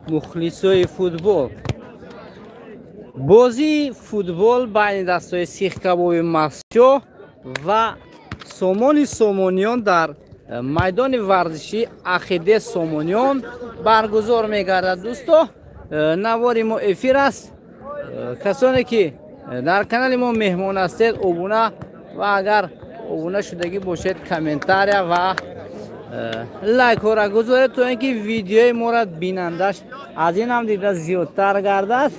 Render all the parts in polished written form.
Мухлисои футбол, бозии футбол байни дастҳои Сихкабоби Мастчоҳ ва Сомони Сомониён дар майдони варзишӣ Ахиде Сомониён баргузор мегардад. Дӯсто, навори мо эфир аст. Касоне ки дар канали мо меҳмон ҳастед, обуна ва агар обуна шудагӣ бошед, комментария ва лайкҳоро гузоред, то ин ки видеои моро бинандаш аз ин ҳам дида зиёдтар гардад.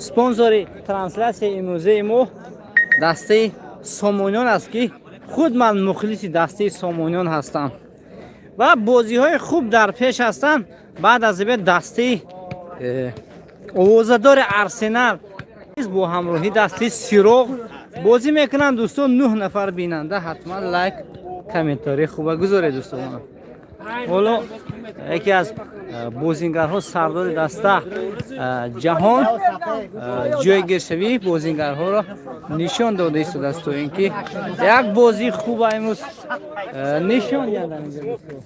Спонсори транслясияи имрӯзаи мо дастаи Сомониён аст, ки худ ман мухлиси дастаи Сомониён ҳастам ва бозиҳои хуб дар пеш ҳастанд. Баъд аз ибе дастаи овозадори Арсенал бо ҳамроҳи дастаи Сироғ бозӣ мекунанд. Дӯстон, нӯҳ нафар бинанда, ҳатман лайк, комментарии хуба гузоред. Дӯстон, ҳоло яке аз бозингарҳо, сардори даста Ҷаҳон, ҷойгиршавии бозингарҳоро нишон дода истодааст, то ин ки як бозии хуба имрӯз нишон диҳанд. Инҷа, дӯстон.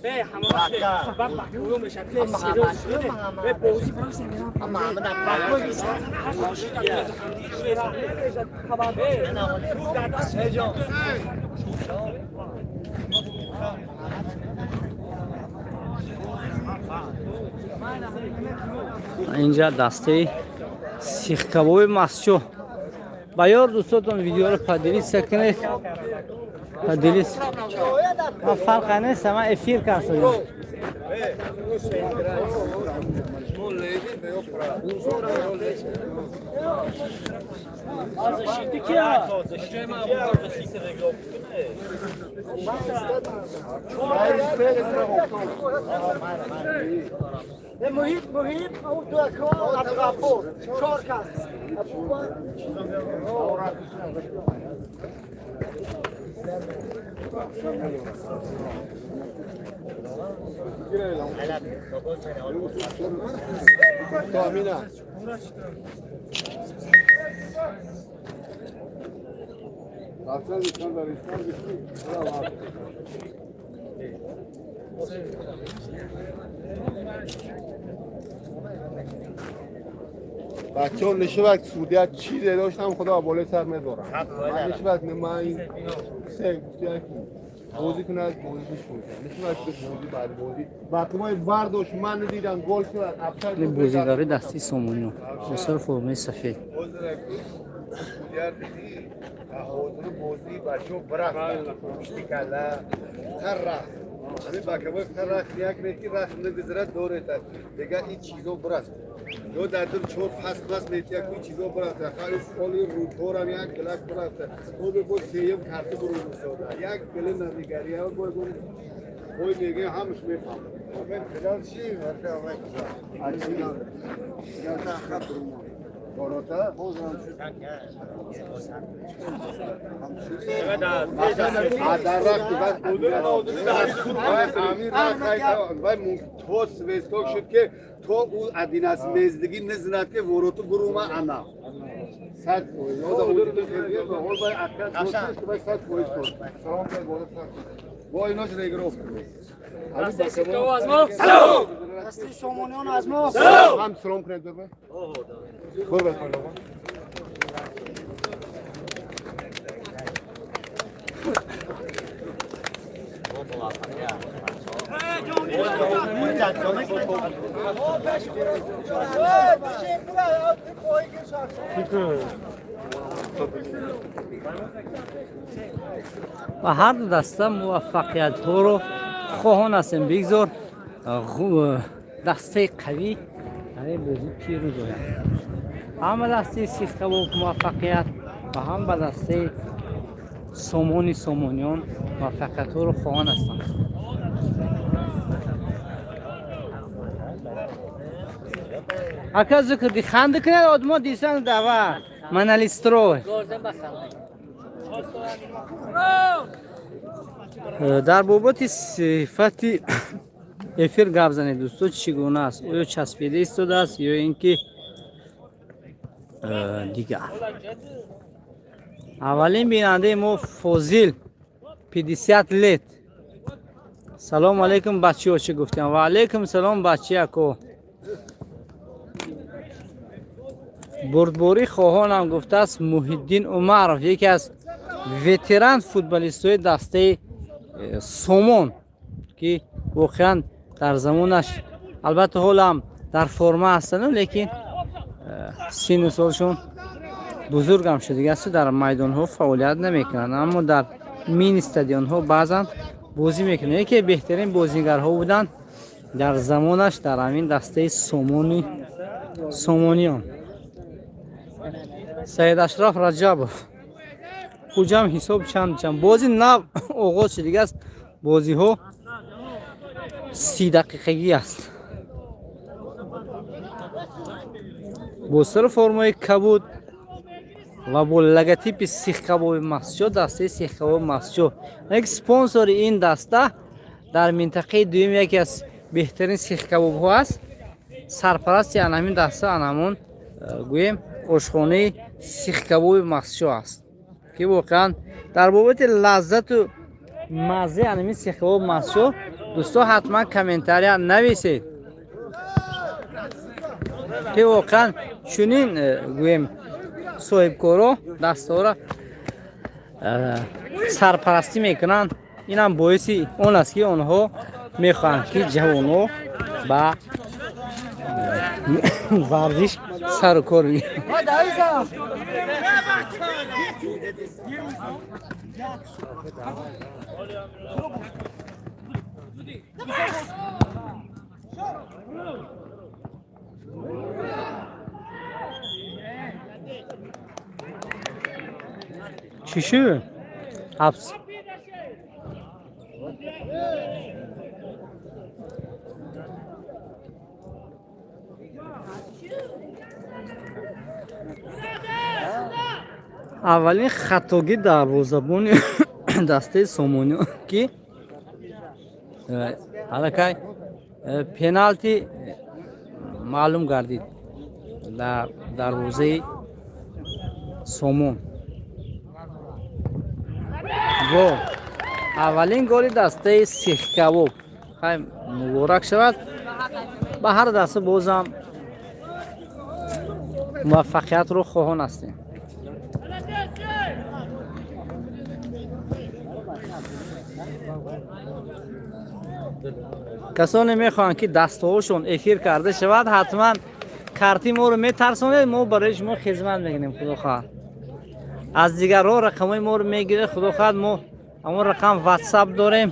Инҷа дастаи Сихкабоби Мастчоҳ. Ба ёр дӯстотон видеоро поделиться кунед, поделиться. Ман фарқа нест, ман эфир кардам. محیط محیط او دو عبدالغفور چهار کس. بچه ها نشه وقت سعودیت چیزی داشتم، خدا بالای سر میذارم. من نشه وقت من این سه گفتی بازی کنه، بازی کنه، نشه وقت بازی بعد بازی وقتی ما برداشت، من دیدم گل شد افسر. Бозигари дастаи Сомониён бо сари формаи сафед. سعودیت دیدی حاضر بازی بچه ها برفت پشتی کله تر رفت، همین بکبای تر رفت، یک میتی رفت نگذرد دوره تا دیگه این چیزا برفت. ё дар дил чор пас пас мети як чизо брафта, хари оли рӯторам як гилак брафта, оби бо сеюм карти буру сода як гили навигария бой бой меге ҳамаш мефаҳмад. Чи ворота дар рахти вай то свисток шуд, ки то ӯ адинас мездигӣ низинад, ки вороту бурума ана 100%. Бо инош регров. دسته سومانیان از ما. ҳам салом кунед. Бирбай, бурбай. Ва ҳар ду даста муваффақиятҳоро хоҳон ҳастем. Бигзор дастаи қавӣ дар ин бозӣ пирӯз ояд. Ҳам ба дастаи Сихкабоб муваффақият ва ҳам ба дастаи Сомони Сомониён муваффақиятҳоро хоҳон ҳастанд. Ака, зикр ханди кунад, одмо дисан дава маналистрой. Дар бобати сифати эфир гап занед, дӯсто, чӣ гуна аст? Оё часпида истодааст ё ин ки дигар? Аввалин бинандаи мо Фозил, 50 лет. Салому алейкум, бачиҳо, чӣ гуфтем? Ва алейкум салом, бачияко. Бурдборӣ хоҳонам, гуфтааст Муҳиддин Умаров, яке аз ветеран футболистҳои дастаи Сомон, ки воқеан дар замонаш, албатта, ҳолам дар форма ҳастану, лекин сину солшон бузургам шудагасту дар майдонҳо фаъолият намекунанд, аммо дар мини стадионҳо баъзан бозӣ мекунанд. Яке беҳтарин бозигарҳо буданд дар замонаш дар ҳамин дастаи Сомони, Сомониён. Саид Ашраф Раҷабов, Хуҷам. Ҳисоб чанд чанд? Бозӣ нав оғоз шудагааст, бозиҳо 30 дақиқагӣ аст. Бо сару формаи кабуд ва бо логотипи сихкабоби Мастчо, дастаи сихкабоби Мастчо, як спонсори ин даста дар минтақаи дуюм яке аз беҳтарин сихкабобҳо аст. Сарпарасти ан ҳамин даста ан ҳамон гӯем ошхонаи сихкабоби Мастчо аст, ки воқеан дар бобати лаззату маззаи ан ҳамин сихкабоби Мастчо, дӯсто, ҳатман комментария нависед, ки воқеан чунин гӯем соҳибкоро дастаҳоро сарпарастӣ мекунанд. Инам боиси он аст, ки онҳо мехоҳанд, ки ҷавонҳо ба варзиш сару кор бигиранд. Чӣ шуд? Ҳабс. Аввалин хатогӣ дарвозабони дастаи Сомониён, ки аллакай пеналти маълум гардид дар дарвозаи Сомон. Гол, аввалин голи дастаи сихкабоб. Хай, муборак шавад ба ҳар даста, бозам муваффақиятро хоҳон ҳастем. Касоне мехоҳанд, ки дастаҳошон эфир карда шавад, ҳатман карти моро метарсонед, мо барои шумо хизмат мекунем, худо хоҳад. Аз дигарҳо рақамҳои моро мегиред, худо хоҳад, мо ҳамон рақам ватсап дорем.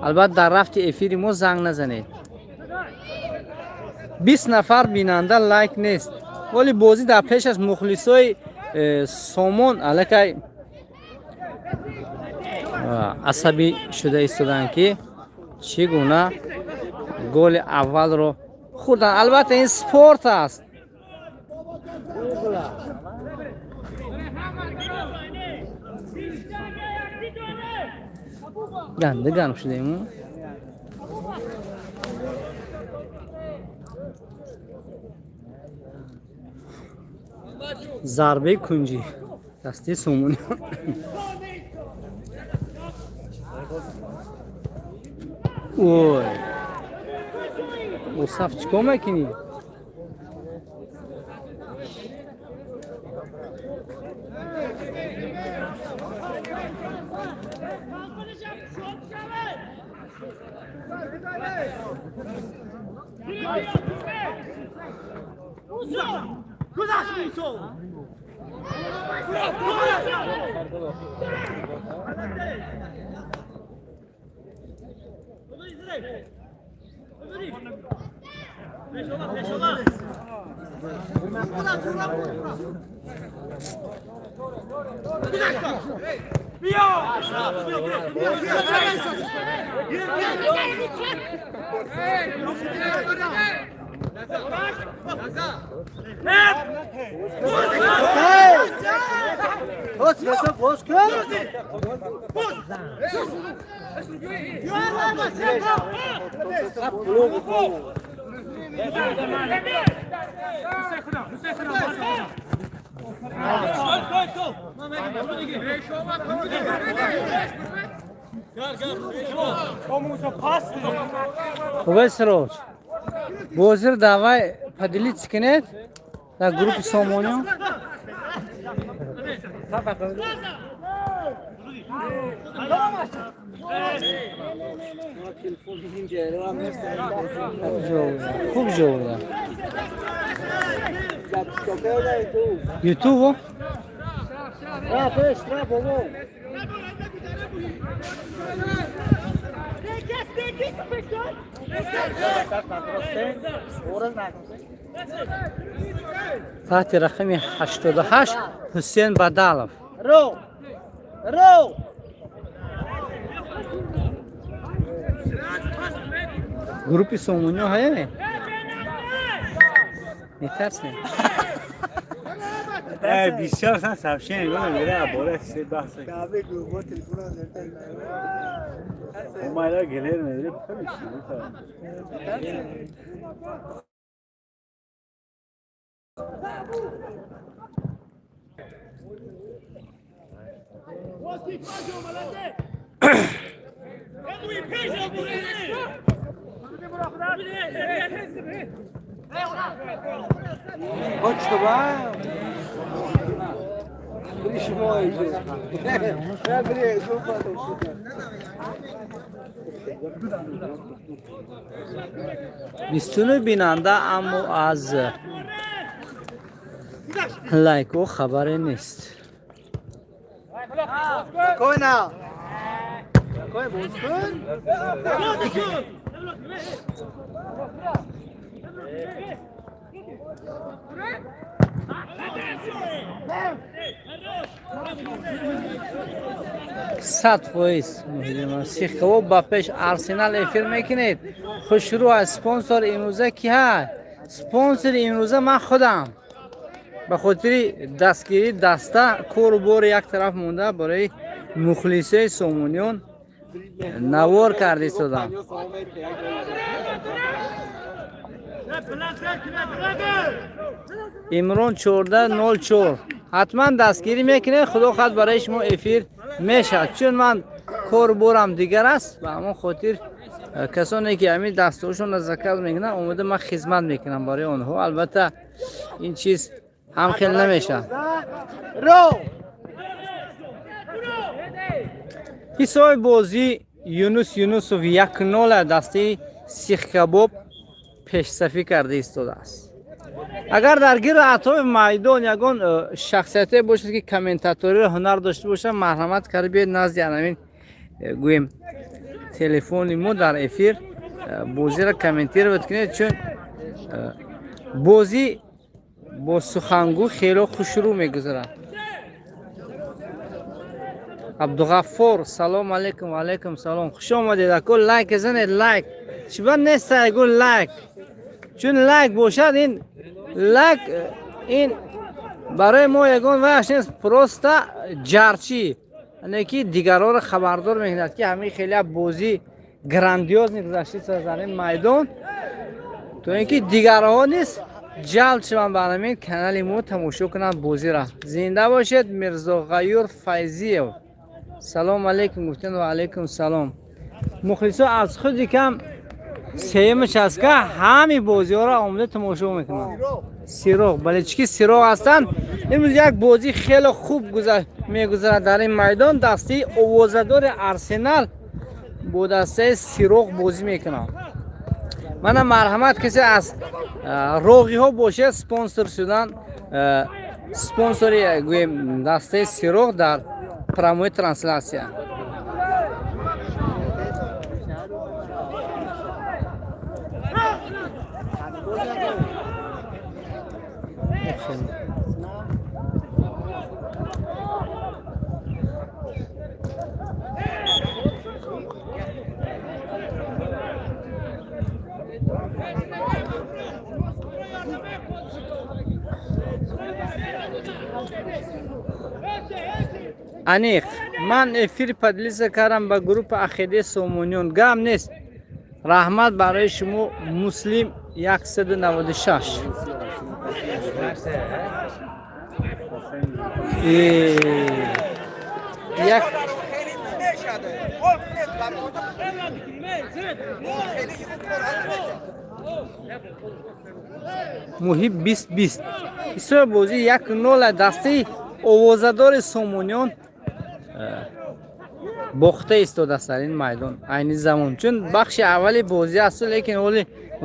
Албатта, дар рафти эфири мо занг назанед. 20 нафар бинанда, лайк нест. Вале бозӣ дар пеш аст. Мухлисои Сомон аллакай асабӣ шуда истодаанд, ки чӣ гуна голи аввалро хӯрданд. Албатта, ин спорт аст. Ганда гарм шудаем. Зарбаи кунҷӣ, дастаи Сомонӣ. Ой, Усаф, чӣ кор мекунӣ? Хубе, Сироҷ, бозир давай поделиться кунед дар группи Сомониён. Хуб ҷо ютубо. Таҳти рақами 88 Ҳусен Бадалов. Ро ро. Группи Сомониё ҳае, метарсем. Бисёр сан сообщение гона мере абора се баҳс. Омайда гелер мере памиши. 29 бинанда, аммо аз лайку хабаре нест. Койна. Кой боз кун. 100%. Сихкабоб ба пеш, Арсенал эфир мекунед. Хушрӯ аз спонсор имрӯза ки ҳа? Спонсори имрӯза ман худам, ба хотири дастгирии даста кору бори як тараф монда, барои мухлисои Сомониён навор карда истодам. Имрон 1404, ҳатман дастгирӣ мекунед, худо хоҳад, барои шумо эфир мешавад, чун ман кору борам дигар аст. Ба ҳамон хотир касоне ки ҳамин дастҳошонро заказ мекунанд, омода ман хизмат мекунам барои онҳо. Албатта, ин чиз ҳам хел намешавад. Ро. Ҳисоби бозӣ Юнус Юнусов 1-0, дастаи Сихкабоб пешсафӣ карда истодааст. Агар дар гирду атрофи майдон ягон шахсияте бошад, ки комментаториро ҳунар дошта бошад, марҳамат карда биёед назди анамин гӯем телефони мо, дар эфир бозиро комментировать кунед, чун бозӣ бо сухангӯ хело хушрӯ мегузарад. Абдуғаффор, салом алейкум. Алейкум салом, хуш омадед, ако. Лайк занед, лайк чиба неста? Гу лайк, чун лайк бошад, ин лайк ин барои мо ягон ваяш нест, просто ҷарчӣ ане ки дигарҳоро хабардор мекунад, ки ҳамин хеле бозӣ грандиозный гузаштист дар ин майдон, то ин ки дигарҳо низ ҷалб шаванд ба ҳамин канали мо, тамошо кунанд бозиро. Зинда бошед. Мирзоғаюр Файзиев, салом алейкум гуфтен. Ва алейкум салом. Мухлисо аз худи кам сеюмаш аст, ка ҳами бозиҳоро омода тамошо мекунанд. Сироғ, бале, чӣ ки сироғ ҳастанд. Имрӯз як бозӣ хеле хуб мегузарад дар ин майдон. Дастаи овозадори Арсенал бо дастаи Сироғ бозӣ мекунанд. Мана, марҳамат, касе аз роғиҳо бошад, спонсор шудан, спонсори гӯем дастаи Сироғ дар прямой трансляция. Аниқ ман эфир поделиться кардам ба группа Ақидаи Сомониён. Гам нест, раҳмат барои шумо. Муслим 196. Як Муҳиб 20-20. Ҳисоби бозӣ 1-0. Дастаи овозадори Сомониён бохта истодааст дар ин майдон айни замон, чун бахши аввали бозӣ асту, лекин ҳоли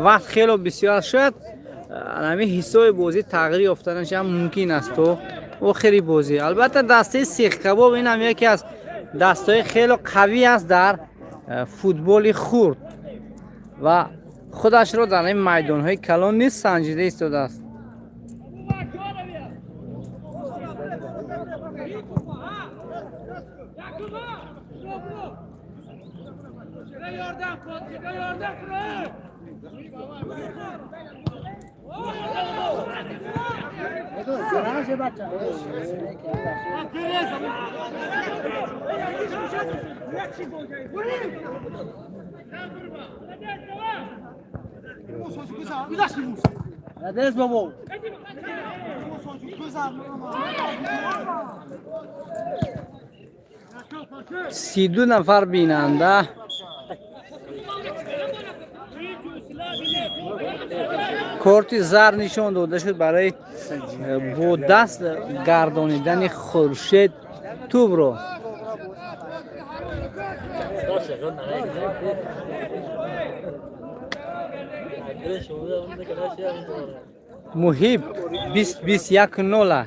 вақт хело бисёр аст. Шояд ҳамин ҳисоби бозӣ тағйир ёфтанаш ҳам мумкин аст то охири бозӣ. Албатта, дастаи Сихкабоб ин ҳам яке аз дастҳои хело қавӣ аст дар футболи хурд ва худашро дар ин майдонҳои калон низ санҷида истодааст. 32 нафар бинанда. Корти зар нишон дода шуд барои бо даст гардонидани Хуршед тӯбро. Муҳиб 20-20, 1-0.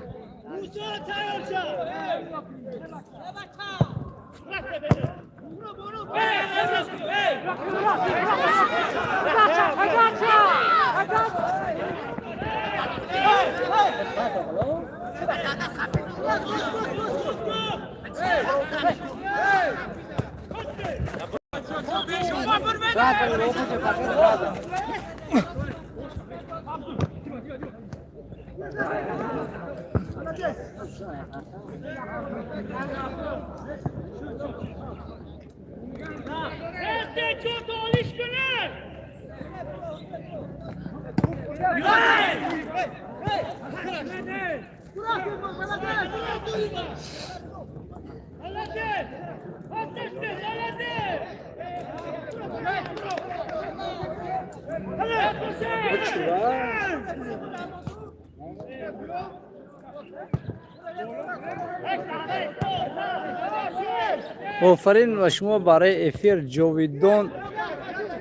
Офарин ба шумо барои эфир, Ҷовидон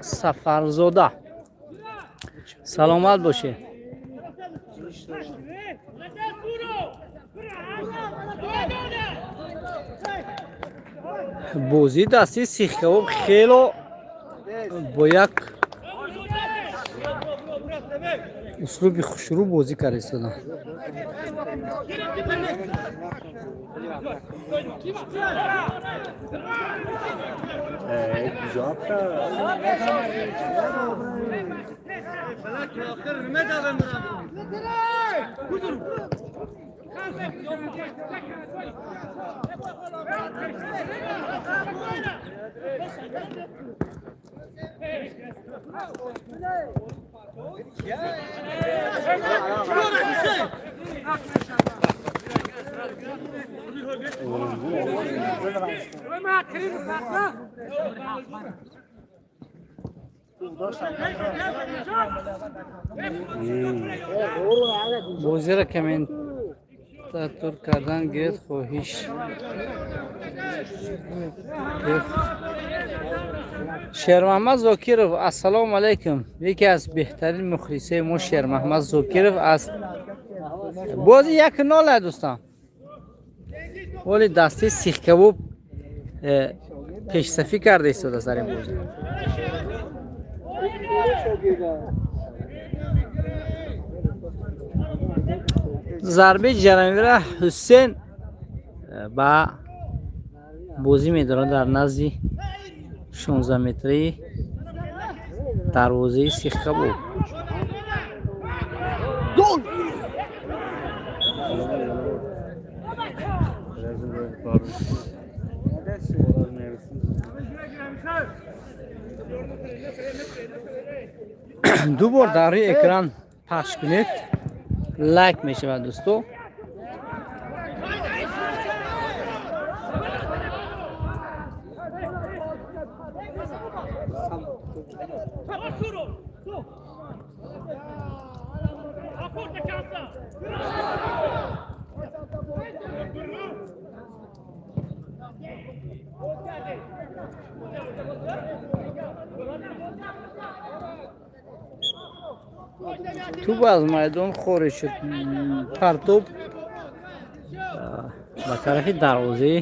Сафарзода, саломат бошед. Бозии дастии Сихкабоб хело бо як услуби хушрӯ бозӣ карда истоданд. Бозиро комментатор кардан гирд, хоҳиш. Шермаҳмад Зокиров, ассалому алайкум. Яке аз беҳтарин мухлисои мо Шермаҳмад Зокиров аз бози 1-0, дӯстон. Вале дастаи Сихкабоб пешсафӣ карда истодааст дар ин бозӣ. Зарбаи ҷарамира Ҳусен ба бозӣ медорад дар назди 16 метраи дарвозаи Сихкабоб. Ду бор дар рӯи экран пахш кунед, лайк мешавад, дӯсто. Тӯб аз майдон хориҷ шуд. Партоб ба тарафи дарвозаи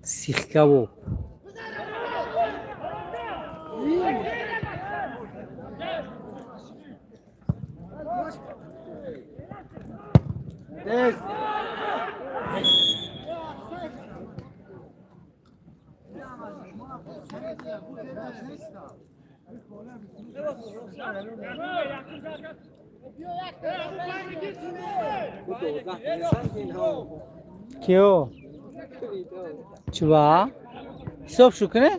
Сихкабоб. Киё? Чува? Ҳисоб шу куне?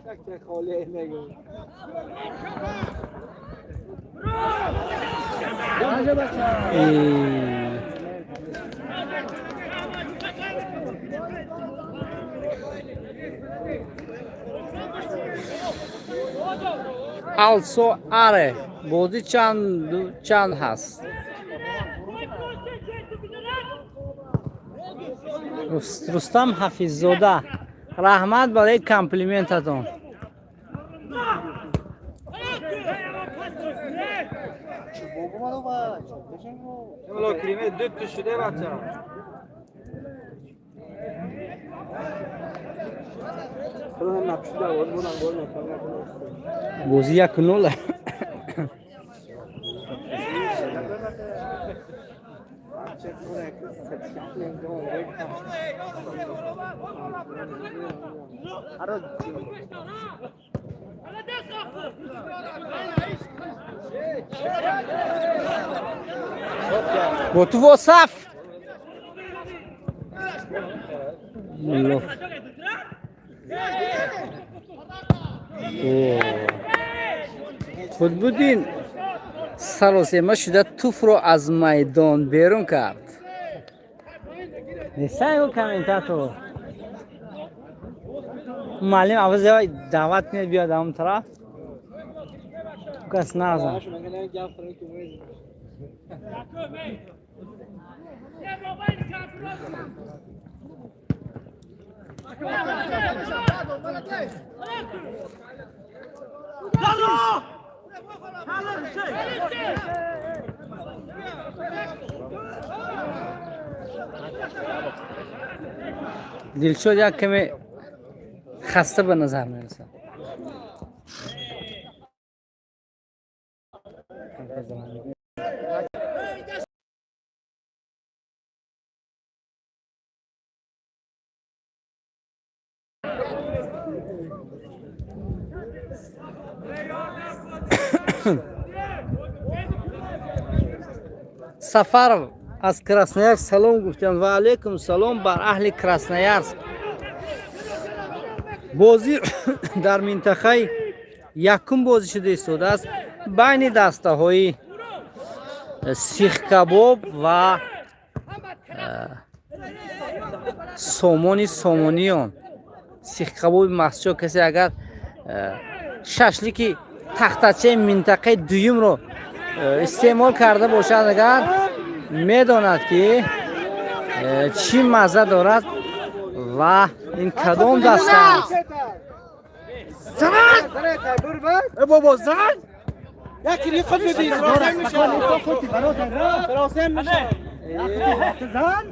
Алсо аре, бозӣ чанд ҳаст? Рустам Ҳафиззода, раҳмат барои комплиментатон. Бозӣ 1-0. Бо ту восаф. Мулло. Қутбуддин саросема шуда туфро аз майдон берун кард. Нестаего комментатор. Муаллим аваз даъват кунед, биёд ҳамон тараф. Кас назан. Дилшод як каме хаста ба назар мерасад. Сафаров аз Красноярск салом гуфтанд. Ва алайкум салом бар аҳли Красноярск. Бозӣ дар минтақаи якум бозӣ шуда истодааст байни дастаҳои Сихкабоб ва Сомони Сомониён. Сихкабоби Мастчо, касе агар шашлики тахтачаи минтақаи дуюмро истеъмол карда бошад, агар медонад, ки чӣ мазза дорад ва ин кадом даста аст. بابا زن یکی ریخت بدی سراسم میشه، سراسم میشه زن.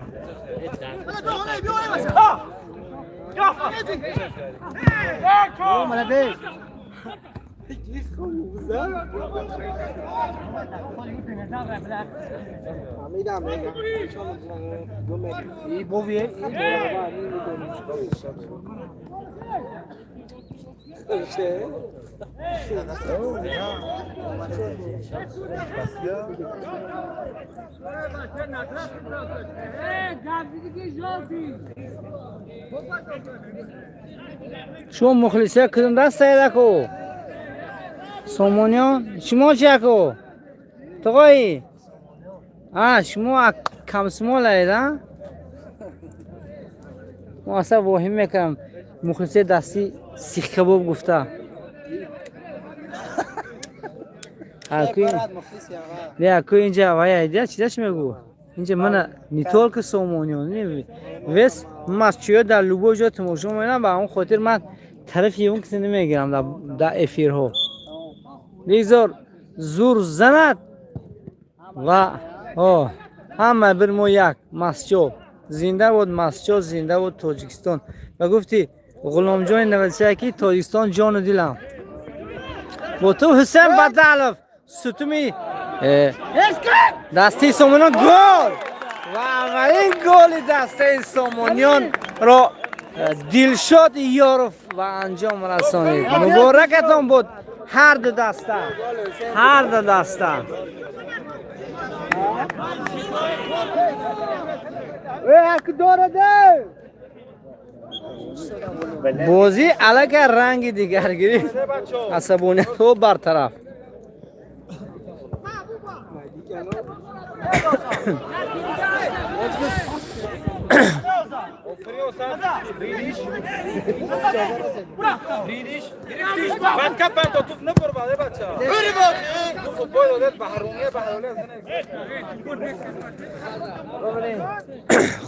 Молодец. Шумо мухлисия кудум дастаед, ако? Сомониён? Шумо чи, ако? Тоғои, а шумо комсомолаед? А мо асла воҳим мекардам, мухлисияи дасти Сихкабоб гуфта. Не, аку инҷа вая идя чизаш мегӯ? Инҷа мана не только сомониён, не весь масчиё дар любой ҷо тамошо мекунам, ба он хотир ман тарафи он кисе намегирам дар эфирҳо. Бигзор зур занад ва ҳама бир мо як масчо. Зинда бод масчо, зинда бод Тоҷикистон. Ва гуфти Ғуломҷони нависия ки Тоҷикистон ҷону дилам. Бо ту Ҳусен Бадалов сутуми дастаи Сомониён гол ва аввалин голи дастаи Сомониёнро Дилшод Ёров ба анҷом расонид. Муборакатон буд ҳар ду даста, ҳар ду даста. Бозӣ аллакай ранги дигар гирифт, асабониятҳо бартараф.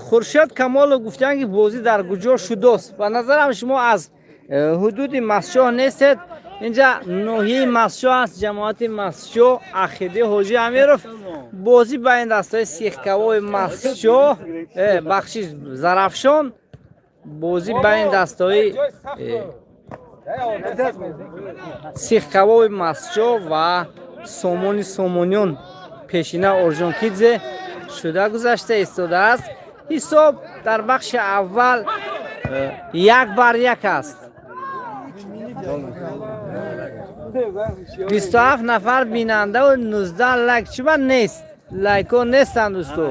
Хуршед Камолов гуфтанд, ки бозӣ дар куҷо шудост. Ба назарам, шумо аз ҳудуди Масчоҳ нестед. Инҷа ноҳияи Масчоҳ аст, ҷамоати Масчоҳ, Ахиди Ҳоҷи Амиров. Бозӣ байни дастаи сихкавои Масчоҳ, бахшиш, Зарафшон, бозӣ байни дастаҳои сихкавои Масчоҳ ва Сомони Сомониён, пешина Оржонкидзе, шуда гузашта истодааст. Ҳисоб дар бахши аввал 1-1 аст. 27 нафар бинандаву 19 лайк. Чиба нест, лайкҳо нестанд, дӯсто?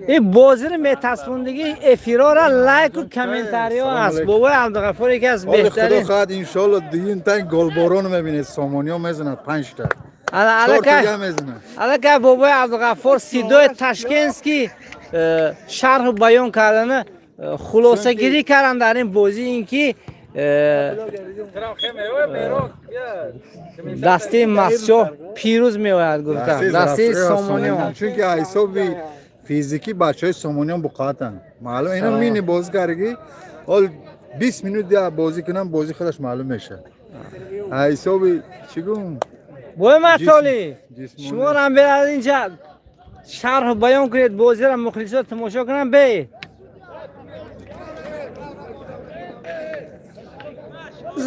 Ин бозиро метаспондагӣ эфирора лайку комментариҳо аст. Бобои Абдуғаффор яке аз Худо беҳтарин хоҳад, иншоалло, дуюм тайм голборон мебинед. Сомониё мезанад панҷта, чортага мезанад. Аллакай бобои Абдуғаффор сидои ташкентский шарҳу баён кардана, хулосагирӣ кардан дар ин бозӣ, ин ки дастаи Масчоҳ пирӯз меояд, гуфтам, дастаи Сомониён. Чунки ҳисоби физикӣ бачаҳои Сомониён буқоатанд, маълум. Ино мини бозӣ кардаги, ҳол 20 минут бозӣ кунам, бозӣ худаш маълум мешавад. Ҳисоби чӣ гум? Бобои Матолӣ, шуморо берад инҷа шарҳу баён кунед бозиро, мухлисо тамошо кунам бе.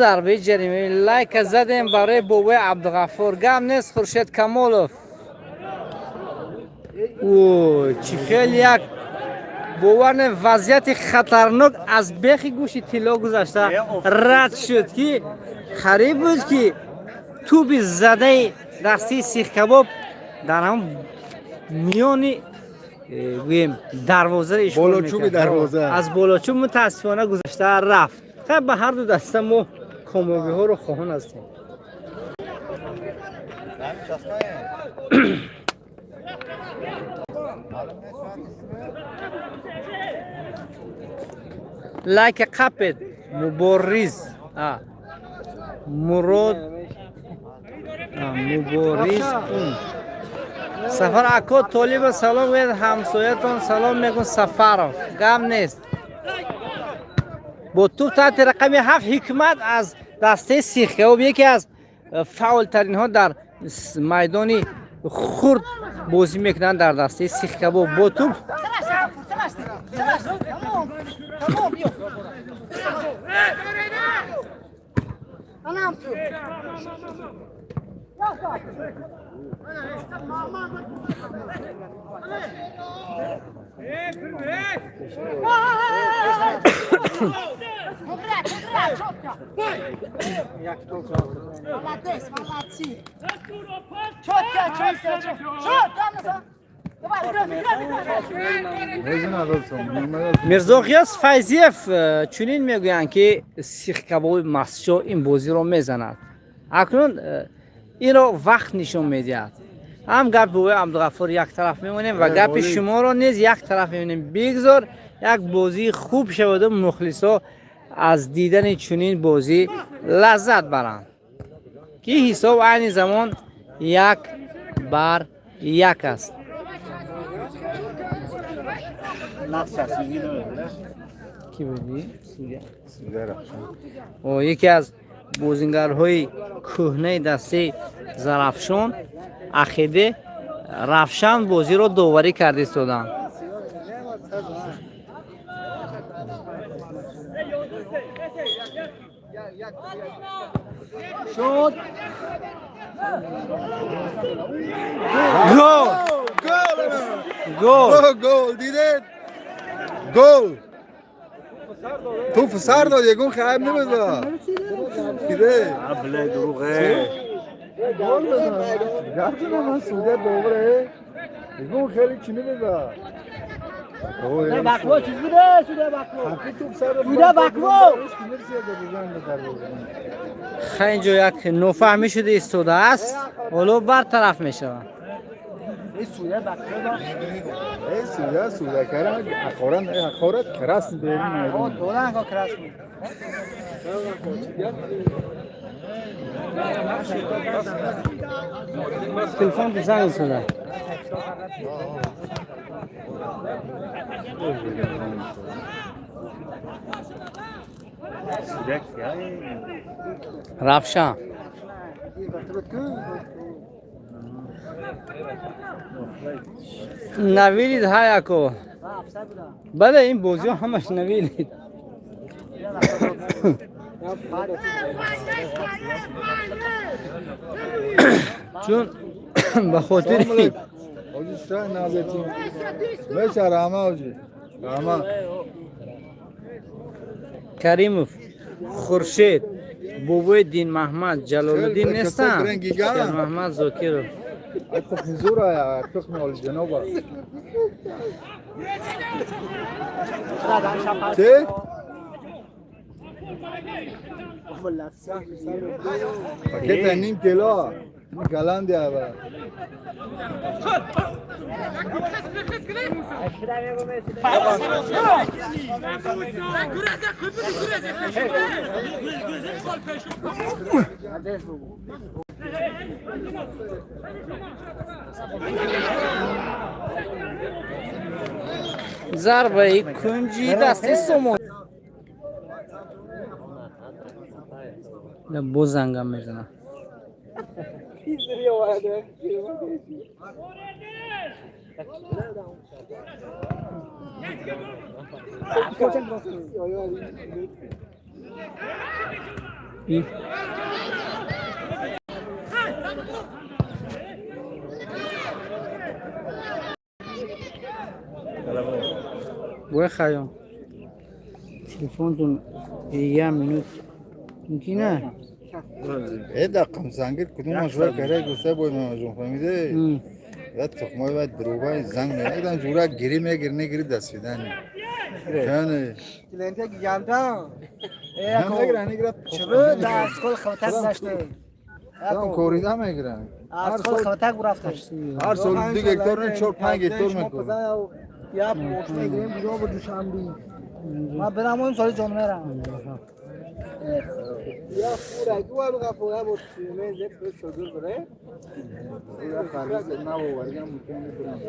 Зарбаи ҷаримавӣ, лайка задем барои бобои Абдуғаффор. Гап нест, Хуршед Камолов. Ой, чӣ хел як бовар не, вазъияти хатарнок аз бехи гӯши тилло гузашта рад шуд, ки қариб буд, ки тӯби задаи дастии сихкабоб дар ҳам миёни гӯем дарвозаро ишғол Болочӯби дарвоза. Аз болочӯб мутаассифона гузашта рафт. Хай, ба ҳар ду даста мо комёбиҳоро хоҳон ҳастем. Лайка қапед. Мубориз Мурод Мубориз Сафар ако Толиба салом гӯяд, ҳамсоятон салом мекун, Сафаров. Гап нест. Бо туп таҳти рақами 7 Ҳикмат аз дастаи сихкабоб, яке аз фаъолтаринҳо дар майдони хурд бозӣ мекунанд дар дастаи сихкабоб, бо туп. Молодец, молодцы. Четко, четко, четко. Давай, играй, играй, играй. Мирзоғиёс Файзиев чунин мегӯянд, ки сихкабоби Масчо ин бозиро мезанад. Акнун инро вақт нишон медиҳад. Ҳам гапи бобои Абдуғаффор як тараф мемонем ва гапи шуморо низ як тараф мемонем. Бигзор як бозии хуб шаваду мухлисо аз дидани чунин бозӣ лаззат баранд. Ки ҳисоб айни замон 1-1 аст. Ки будӣ? Яке аз бозингарҳои кӯҳнаи дастаи Зарафшон Ахиде Равшан бозиро доварӣ карда истоданд. Шуд. Гол! Гол! Гол! Гол! Дидед? Гол! Ту сар дод, ягон хайб намезад. Диде? Абле дурӯғе. Гол бизан. Гардина ман суде добре. Ягон хеле чӣ намезад. Бакво чиз буде? Суде бакво. Суде бакво. Хай, инҷо як нофаҳмӣ шуда истодааст, ҳоло бартараф мешавад. Суде бакво. Эй, суде, суде карам, ҳақорат, ҳақорат красный берун. О, доранго красный. Телефон занг истода. Равшан. Навилид ҳаяко. Бале, ин бозиҳо ҳамаш навилид. Чун ба хотири Оҷи страх назетим. Меша рама оҷи. Рама. Каримов Хуршед, бобои Динмаҳмад Ҷалолуддин Хеле нестанд. касои гиган. Шермаҳмад Зокиров. Ай тухми зура, тухми олиҷаноба. Чӣ? Пакета ним кило. Голландия ава. Зарбаи кунҷи дасти Сомон боз зангам мезанад. И бой Хайём, телефонтон як минут мумкин? Э, дақам зангир кудумаш ва карай гуфта бой мамаҷон, фаҳмиде? Ва тухмои ва дурӯғаи занг меадам ҷура гири мегир негири, до свидания. Кане. Клиенте гиганта. Мегира негира. Чӣ дастгоҳ хавтак гаште. Там корида мегиранд. Аз хол хавтак бурафта. Ҳар сол 2 гектар не, 4-5 гектар мекунад. Я пошта гирем куҷо бо Душанби. Ман берам он соли ҷон мерам. Я фура гуа буга бо туме зет содур бре. Я халис на варгам мукани брам.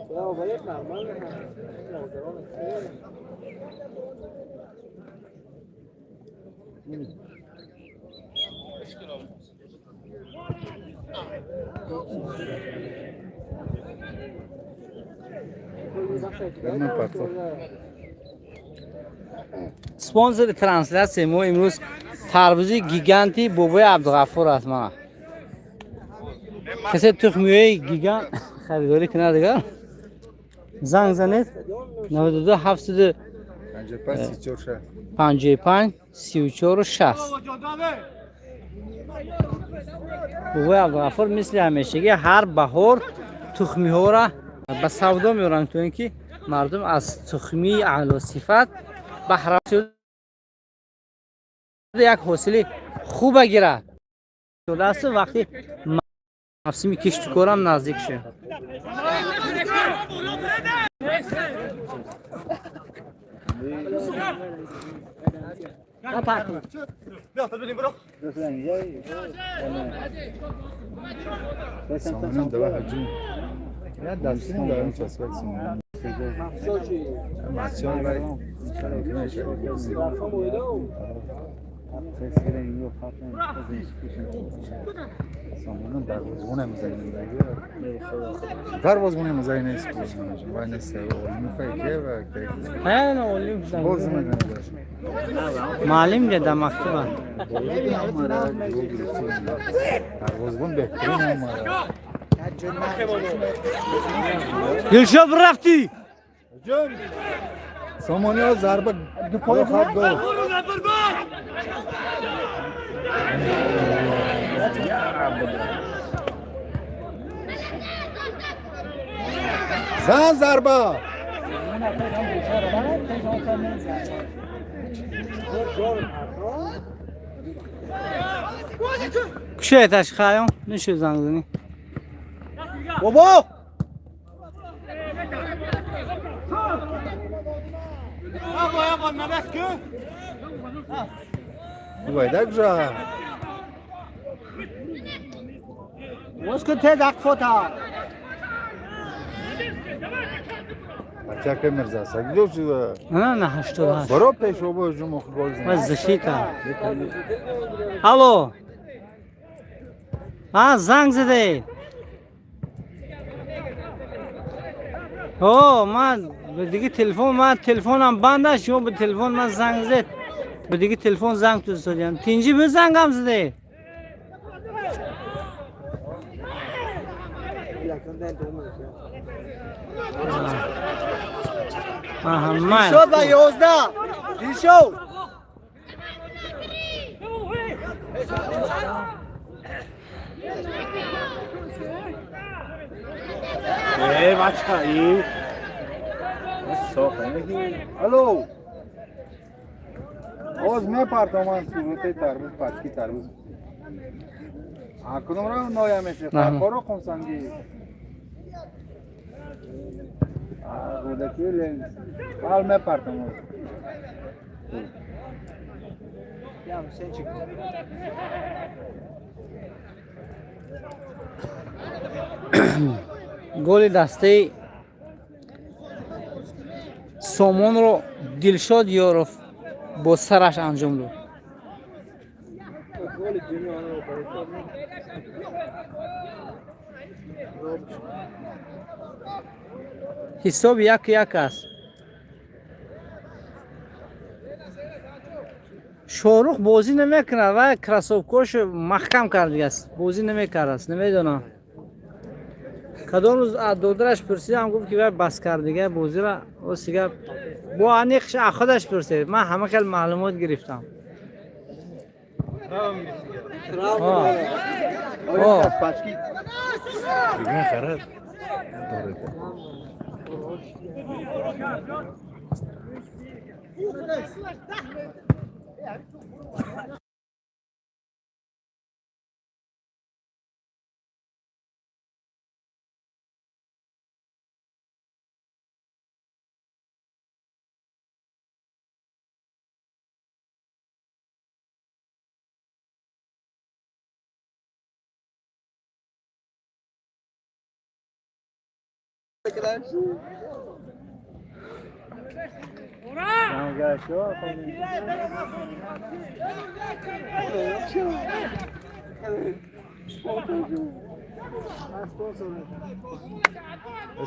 Я вале нормал не. Спонсори трансляцияи мо имрӯз тарбузи гиганти бобои Абдуғаффур аст. Мана, касе тухмиҳои гигант харидорӣ кунад, дигар занг занед 92 700 55 34 55 34 60. Бобои Абдуғаффур мисли ҳамешагӣ ҳар баҳор тухмиҳоро ба савдо меоранд, то ин ки мардум аз тухмии аълосифат баҳра шуда як ҳосили хуба гирад. Шудааст, вақти мавсими киштукорам наздик шуд. Сомониён дава ҳуҷум. Я дастгирим дар часпак Сомониён. Масчон вай Сомониён дарвозбона мезанем. Дарвозбона мезанем нест. Вай нест. Боз мезанем. Маълим ҷа дар мактаба. Дарвозбон беҳтарин омада. Дилшод, рафтӣ. Ҳуҷум! Сомониҳо зарба ду гол. Зан зарба! Кушояташ, Хайём, нишо занг занӣ. Бобо! Вайда кужа? Воз кун тез ақфота. Бачака Мирза, сагдо шуда. На, на, 88. Баро пешобо ҳуҷум охир гол зан. Ва защита. Алло. А, занг задаед. О, ман ба диги телефон, ман телефонам банд аст, шумо ба телефон ман занг зад. Ба диги телефон занг ту задям. Тинҷи бу зангам задаед. Аҳа, ман. Дилшод ба 11. Дилшод. Э, бача, и. Алло. Оз мепартам ман сурати тарбуз, пачки тарбуз. А кудом ро ноя меше? Наҳ. Хоро қумсанги. А рӯдаки лен. Ҳал мепартам оз. Я Ҳусейнчик. Голи дастаи Сомонро Дилшод Ёров бо сараш анҷом дод. Голи дуюми онро ба ҳисоб Ҳисоб 1-1 аст. Шоҳрух бозӣ намекунад ва кроссовкошо маҳкам кардааст, бозӣ намекардааст. Намедонам, кадом рӯз аз додараш пурсидам, гуфт ки вай бас кардига бозира. Ростига, бо аниқш аз худаш пурсед. Ман ҳама хел маълумот гирифтам. О. Пачки. Дигар харад. Доред.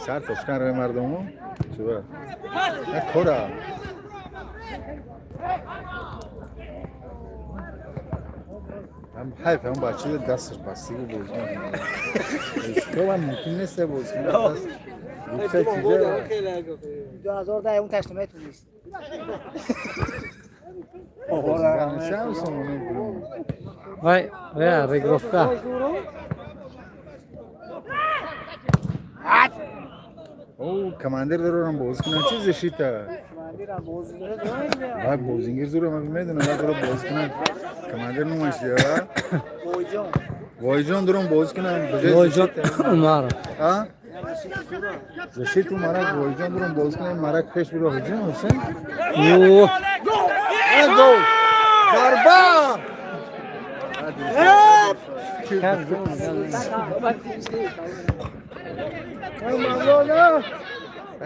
Сар тошкан рӯи мардуму чува кора. Ҳам ҳайф, ҳам бача дасташ бастигу бозӣ мекунад. Мумкин нест бозӣ кунад. Гуфта чиза. 2010 он ташт наметонист. Нишам сомони. Вай, вай, регровка. О, командир дорам бозӣ кунад, чи защита. Командирам бозингир. Вай бозингир зура, ман медонам, вай дора бозӣ кунад. Командир номаш я. Бойҷон. Войҷон дорам бозӣ кунад. Бойҷон Умаров. А? Защиту Марак Войҷон дорам бозӣ кунад, Марак пеш биро ҳуҷум, Ҳусейн. Ё. Э, гол! Зарба!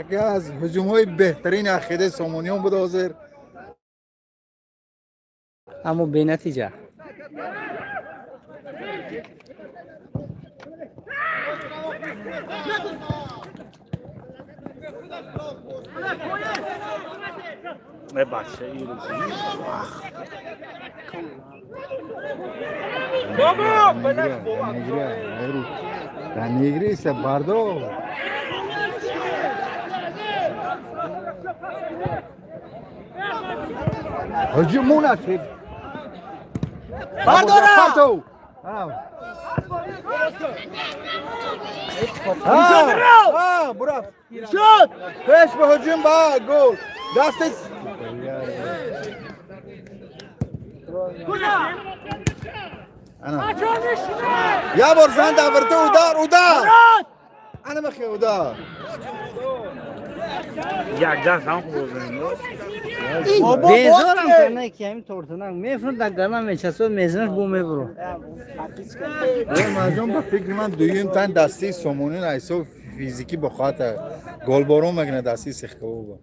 Яке аз ҳуҷумҳои беҳтарини ақидаи сомониён буд ҳозир. Аммо бенатиҷа. Бача, Да не играйся, Бардо. Ҳуҷум монад. Бардора! Бурафт. Шуд! Пеш ба ҳуҷум ба гол. Дасти Ана. Я бор зан даврта удар, удар. Ана махе удар. Як даст ҳам хуб. Безорам кана ки ҳамин тортанак мефурд, дар гана мечасод, мезанаш, бо мебуро. Маҷон, ба фикри ман, дуюм тан дастаи сомониён аз ҳисоби физикӣ бо хоҳата голборон мекунад дастаи сехкабоба.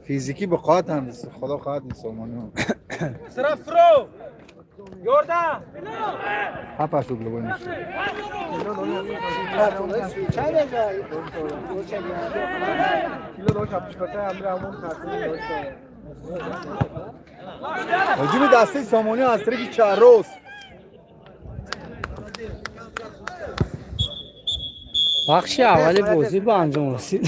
Физикӣ бо хоҳатам, худо хоҳад ин сомониён. Срафро! Ёрдам! Ҳапаш угловой мешавад. Ҳуҷуми дастаи сомониён аз тарафи чаррост. Бахши аввали бозӣ ба анҷом расид.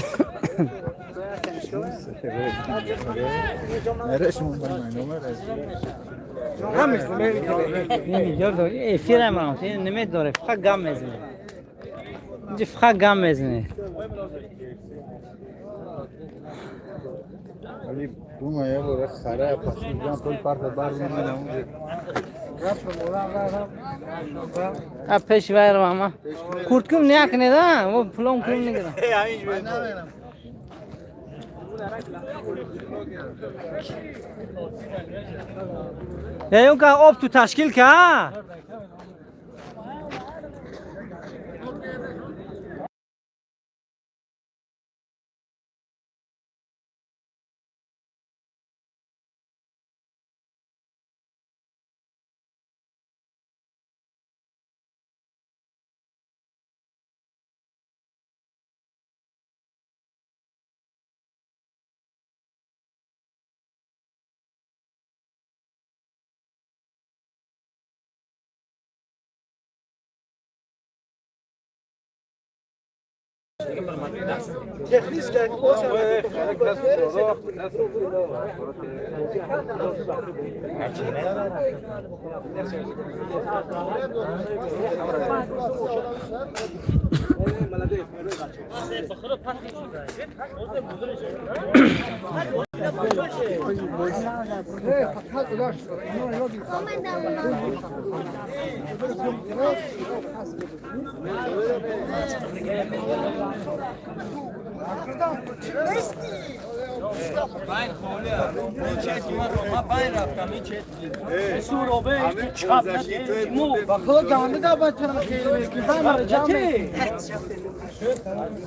Эфирам намедоре, фақат гам мезане. Инҷа фақат гам мезане. Вали дума я бора хара пасидан пул парта бар мемонад онҷа. А пеш вайрам ама. Курткум някнеда, во пулом кум нигира. Ё ка об ту ташкил ка?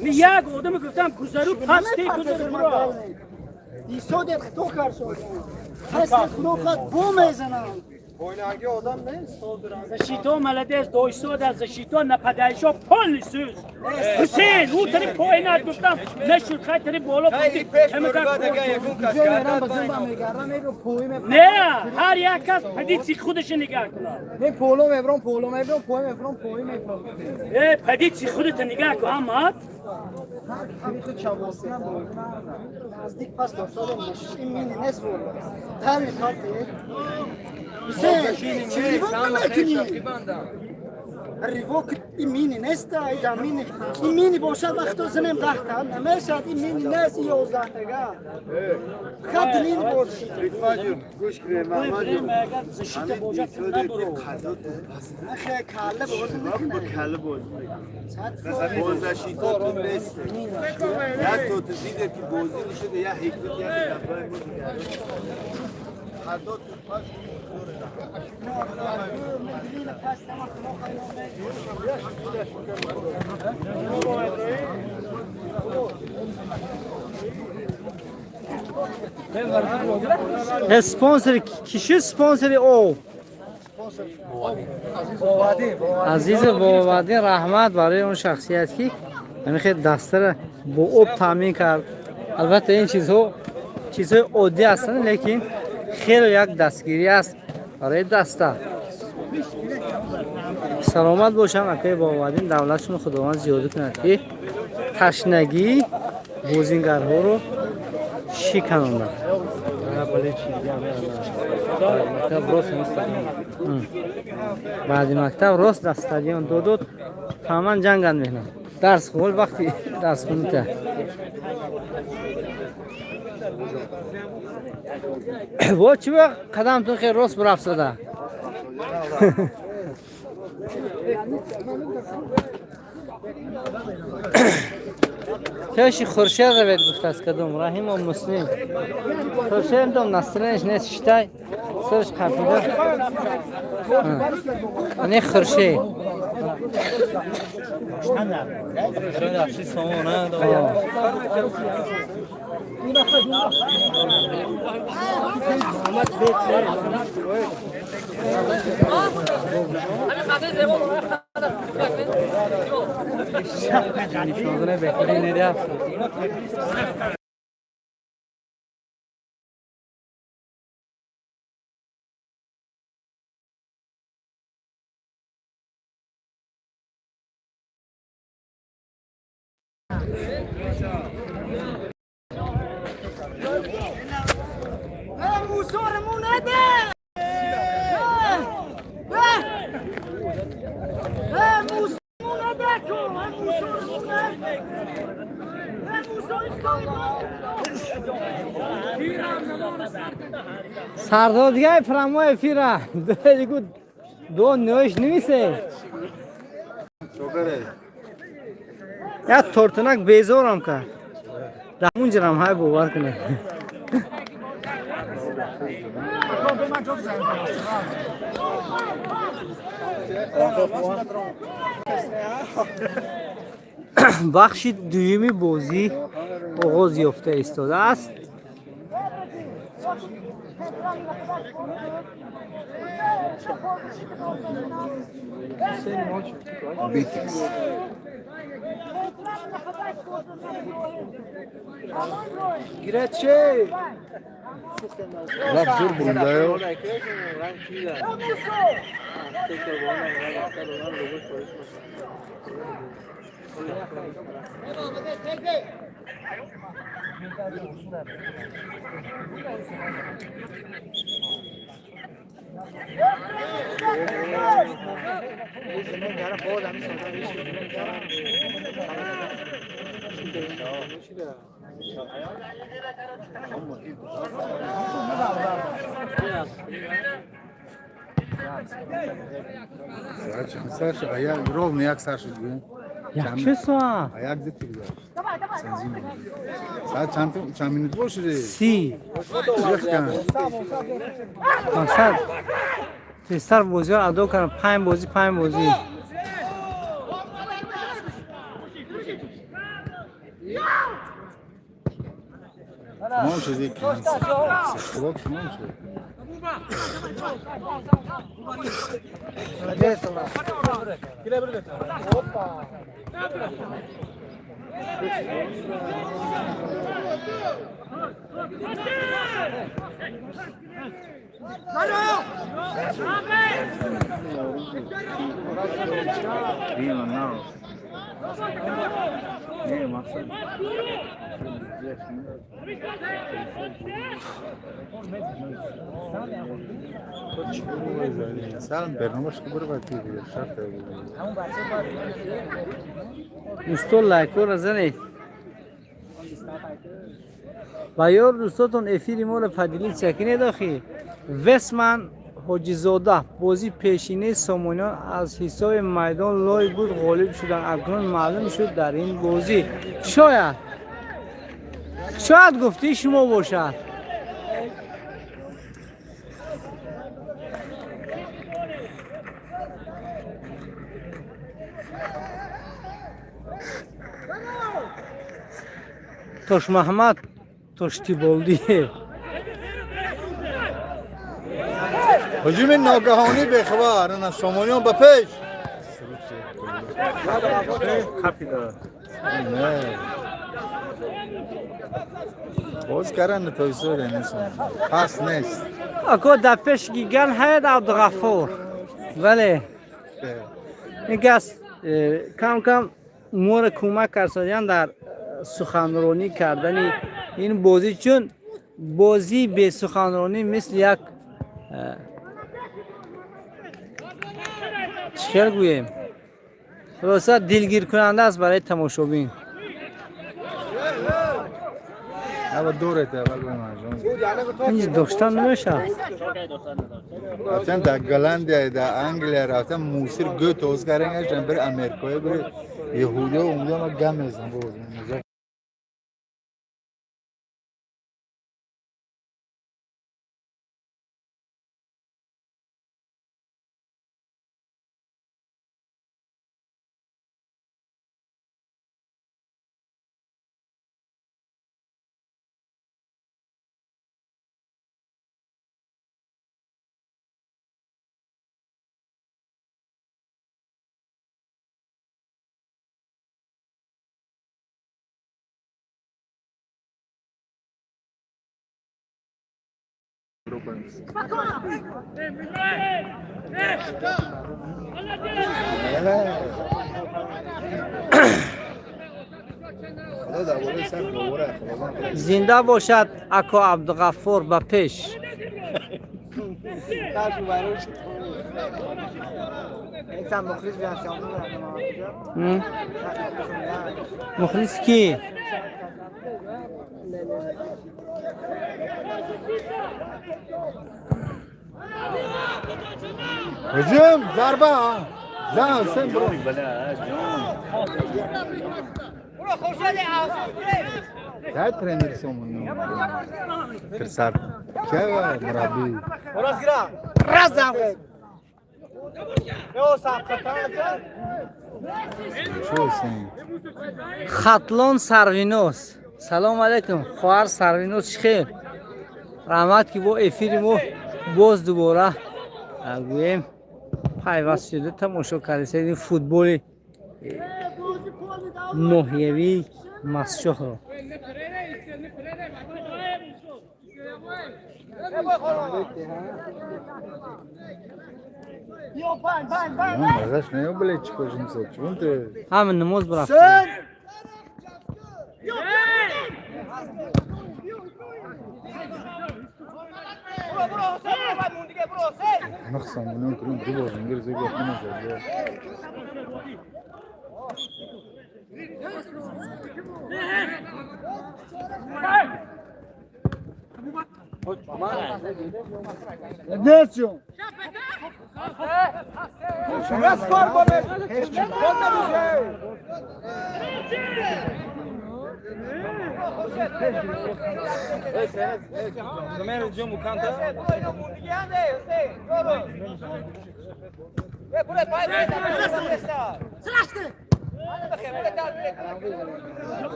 Як одаме гуфтам, гузару пасте, гузару буро. Исодет хто карсо. Пасте худо қад бо мезанам. Защито молодец, дойсода, защито нападающего полностью. Хусейн, у тари поина гуфтам, нашуд, хай тари боло буди. Мерам ба зимба мегардам, мебро пои мебрам. Не, ҳар як кас позитсии худашо нигоҳ кунад. Не поло мебрам, поло мебрам, пои мебрам, пои мебрам. Э, позитсии худата нигоҳ кун, ҳамад. Наздик пас досадам ин мини нест буд. Тар хат. Ҳусейн, чӣ намекунӣ? Ривок ин мини нест, ай мини. Ин мини бошад вақто занем 10 та. Намешад, ин мини нест, ин 11 тага. Хад мини бошад. Рифаҷон, гӯш кунед, Маҳмадҷон. Агар защита бошад, набуро. Нахе калла бозӣ Ба мекунад. калла бозӣ мекунад. 100%. Бо защитатун нест. Як то ту диде ки бозӣ нишуда, як ҳикмат, як гапҳои мо дигар. Қадо тупас. Спонсори киши, спонсори об Азизи Бовадин, раҳмат барои он шахсият, ки ҳамин дастара бо об таъмин кард. Албатта, ин чизҳо чизҳои оддӣ ҳастанд, лекин хеле як дастгирӣ аст барои даста. Саломат бошам, акаи Бовадин, давлатшон Худованд зиёда кунад, ки ташнагии бозингарҳоро шиканонад. Мактаб рост стадион. Баъди мактаб рост дар стадион додод, таман ҷанганд мекунад. Дарс хол, вақти дарсхонита во чӣ вақт қадамтон хел рост бурафтада. Пеши Хуршед равед, гуфтааст кадом Раҳимо Муслим. Хуршеддом настроение ш нест, шитай сарш қапида. Не, Хуршед. Рафти сомона. Нишондони беҳтарин недафт. Мусорму наде! Мусорму наде ку! Мусорму наде! Сардор дига прямой эфира. Дигу до нӯш нимисе. Як тортунак безорам кард. Дар ҳамунҷарам ҳай, бовар кунед. Бахши дуюми бозӣ оғоз ёфта истодааст. Битикс. Гираче! Рафт зур бурундаё. Сар шуд, як ровно як сар шуд, гӯем. Як чӣ соат? А як дити гузашт. Саат чанд, чанд минут бошуд? 30. Чиқ кан. Мақсад тезтар бозиҳо адо кардам, панҷ бозӣ, панҷ бозӣ. Тамом шуд як. Блок тамом шуд. سلام برنامه‌ش که برو باید دیگه شرط. Дӯстон, лайкҳоро занед ва ёр дӯстотон эфири моро поделиться кунед. Охи Весман Ҳоҷизода, бозии пешинаи Сомониён аз ҳисоби майдон лой буд, ғолиб шуданд. Акнун маълум шуд, дар ин бозӣ шояд гуфтии шумо бошад. Тошмаҳмад Тоштиболдиев. هجوم ناگهانی به خبر نه سامانیان به پیش. نه باز کردن تایسور یعنی پس نیست. Ако дар пеш гиган ҳаят Абдуғаффор, вале ин кас кам кам моро кӯмак карсодиян дар суханронӣ кардани ин бозӣ, чун бозии бесуханронӣ мисли як чӣ хел гӯем, хулоса, дилгиркунанда аст барои тамошобин. اول دورت اول به مرجان. Ин доштан намешавад. رفتن در گلند، در انگلیا رفتن، موسیر گو توز کردن، گشتن بر امریکای، بر یهودی و اونجا ما گم میزن بود. خدا درباره سر باوره خدا. Зинда бошад ако Абдуғаффор, ба пеш! М? Мухлис ки? هجوم، ضربه زن حسین برو. ده ترنر سومون ترسر که مربی. رزم یو چه حسین؟ Хатлон Сарвиноз, салом алейкум, хоҳар Сарвиноз, чӣ хел? Раҳмат, ки бо эфири мо боз дубора гӯем пайваст шуда тамошо кардед футболи ноҳиявии Мастчоҳро. مزش نه بله چی کشیم سو چون تو Ҳама намоз бирафт. نقص من کنیم دو بار انگلیسی زیاد نمیشه. Decio. Gaspar Gomes.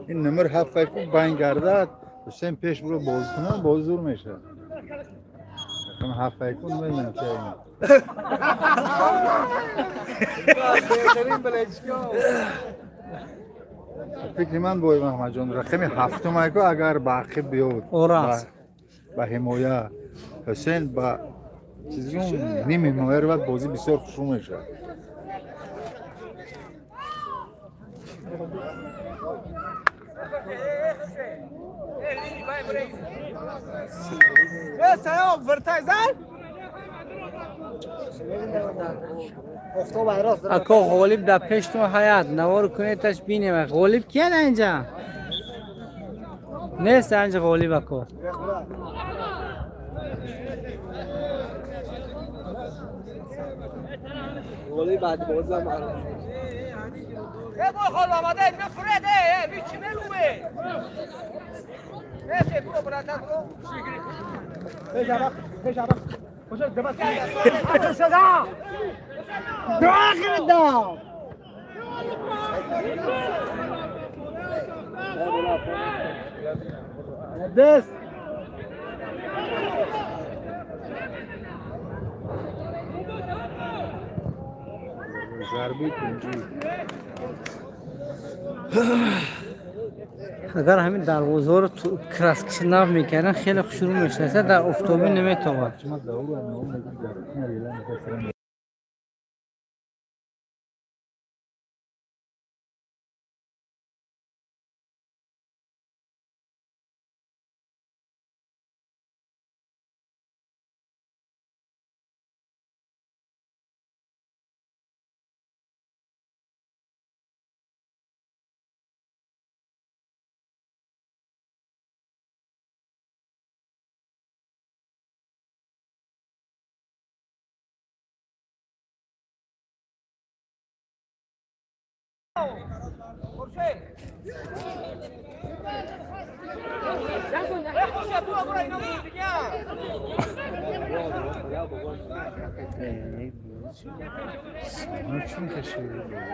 این نمر هفت کو باین گردد حسین پیش برو باز کنم باز زور میشه. رقم هفت کن میدونم چه اینه. فکر من بای محمد جان رقم هفتم کو اگر برقی بیاد Орас. به حمایه حسین با چیزی نیم حمایه رو بازی بسیار خوش میشه. Ако ғолиб дар пештон ҳаят навор кунедаш бинем. Ғолиб кия дар инҷа? Нест инҷа ғолиб ако. Дес. Зарби кунҷӣ. Агар ҳамин дарвозаҳоро краскаши нав мекарданд, хеле хушрӯ мешудааст, дар офтобӣ наметавад.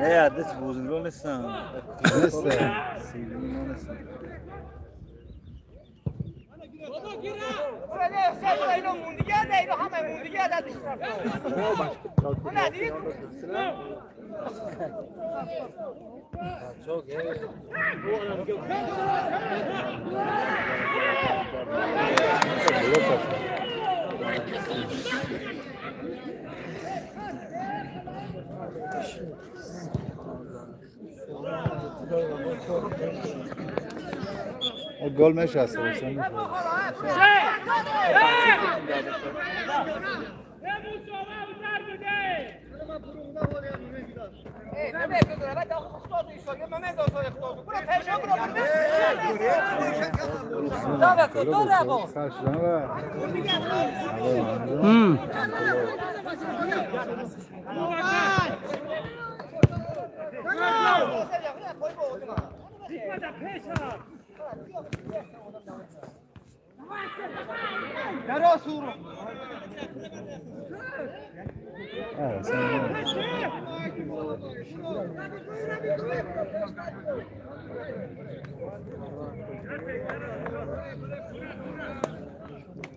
Не, дес бозингро нестам. Нест. Силино нестам. Гол мешаст.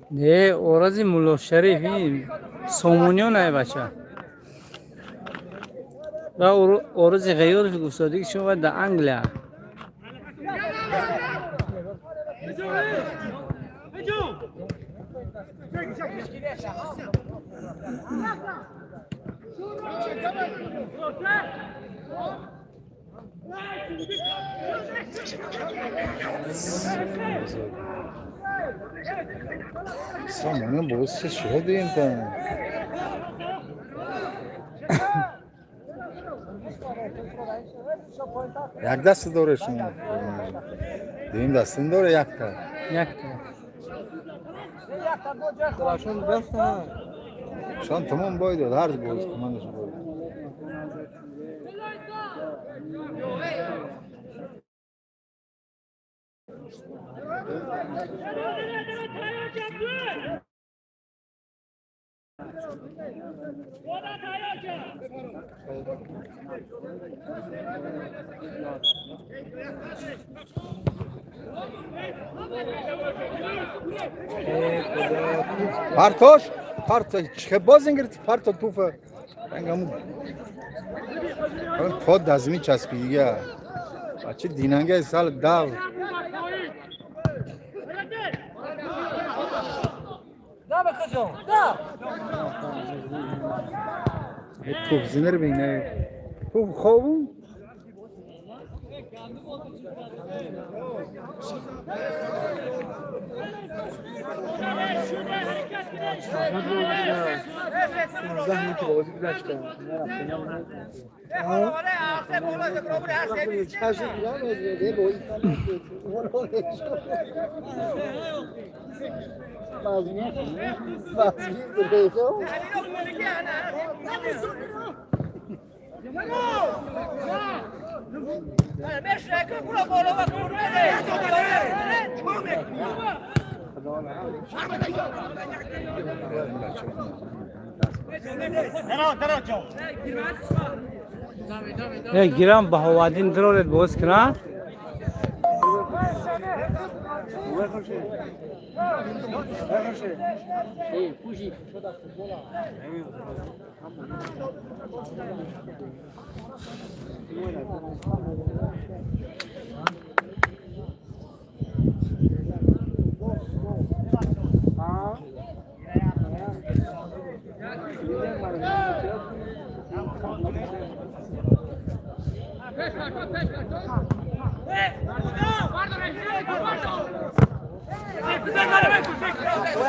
Не, Орази Муллошариф ин Сомониён ай бача. Ва Орази Ғайёров гуфтодиги шумо дар Англия. Сомониён боз се шуд инта. Як даст доре шумо. Дуюм даст доре якта. Якта. Шон тамом бой дод, ҳар боз командаш бой. Партош, парто, чӣ боз гирифти парто туфа. Рангаму. Под дазми часпи дига. Бача динанга сал дав. Туф зинер бинэ. Туф хобум. Гирам Баҳоваддин дироред боз кунад.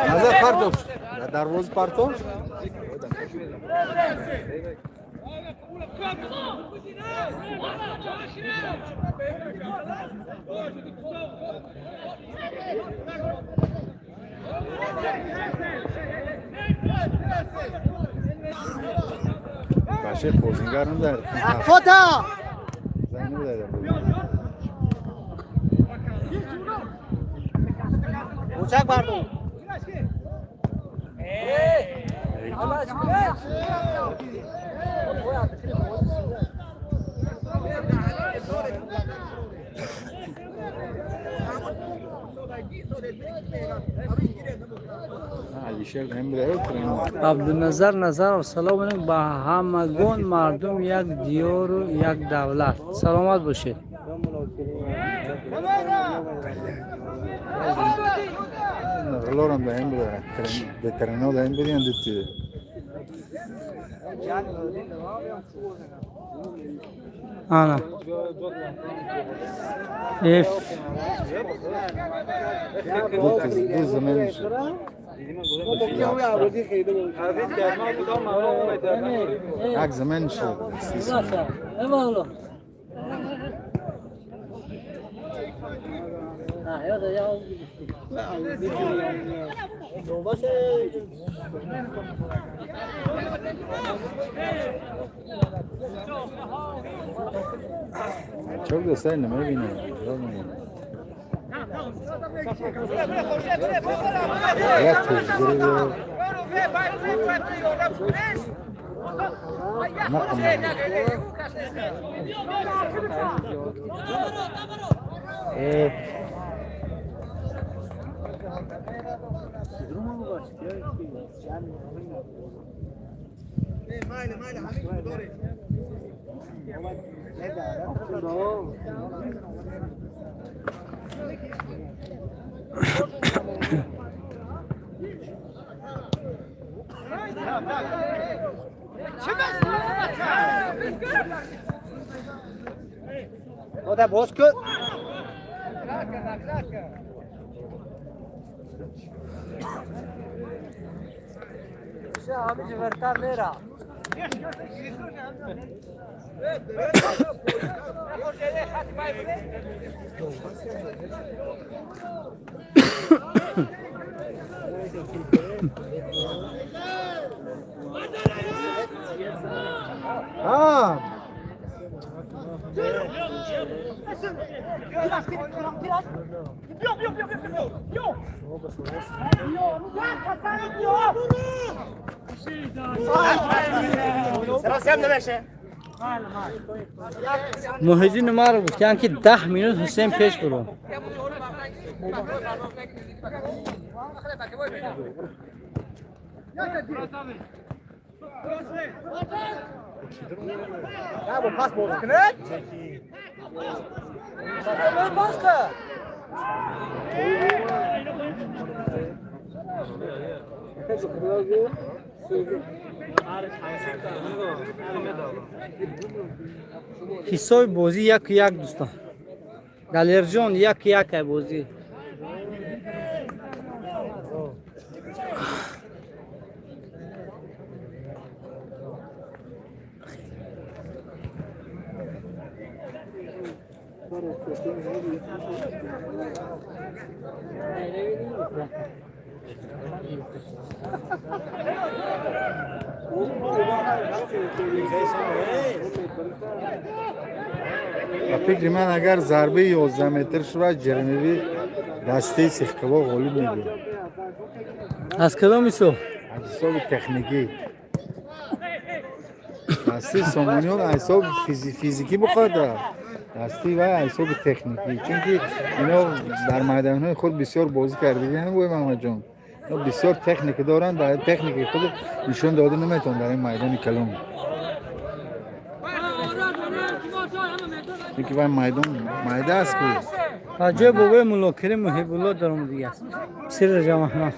Назар партов. Дарвоз партов. Башир бозингар набуд. Фота! Занг набуд. Uçak vardı. Абдуназар Назаров, салом алейкум ба ҳамагон мардум як диёру як давлат. Саломат бошед. Лорам да им буда, ветерано да им бидиан дити. Ана. Эф. Ду замен шуд. Як замен шуд. Çok da sen ne bileyim. Як тезгири O da bozkır. Ha. Муҳиддин Умаров гуфтанд, ки 10 минут Ҳусейн пеш буро. Ҳисоби бозӣ 1-1, дӯстон. Далерҷон, 1-1 ай бозӣ. Ба фикри ман, агар зарбаи 11 метр шавад, ҷаримавӣ, дастаи Сехкабоб ғолиб мебиёд. Аз кадом ҳисоб? Аз ҳисоби техникӣ. Дастаи Сомониён аз ҳисоби физикӣ бихоҳад, дастаи вай аз ҳисоби техникӣ, чунки ино дар майдонҳои худ бисёр бозӣ кардагиан. Бой Маҳмадҷон, ино бисёр техника доранд, дар техникаи худ нишон дода наметавонанд дар ин майдони калон, чунки вай майдон майда аст ку. Аз ҷои бобои Муллокарим Муҳибулло даромадиги аст. Сир Раҷаб Аҳмад.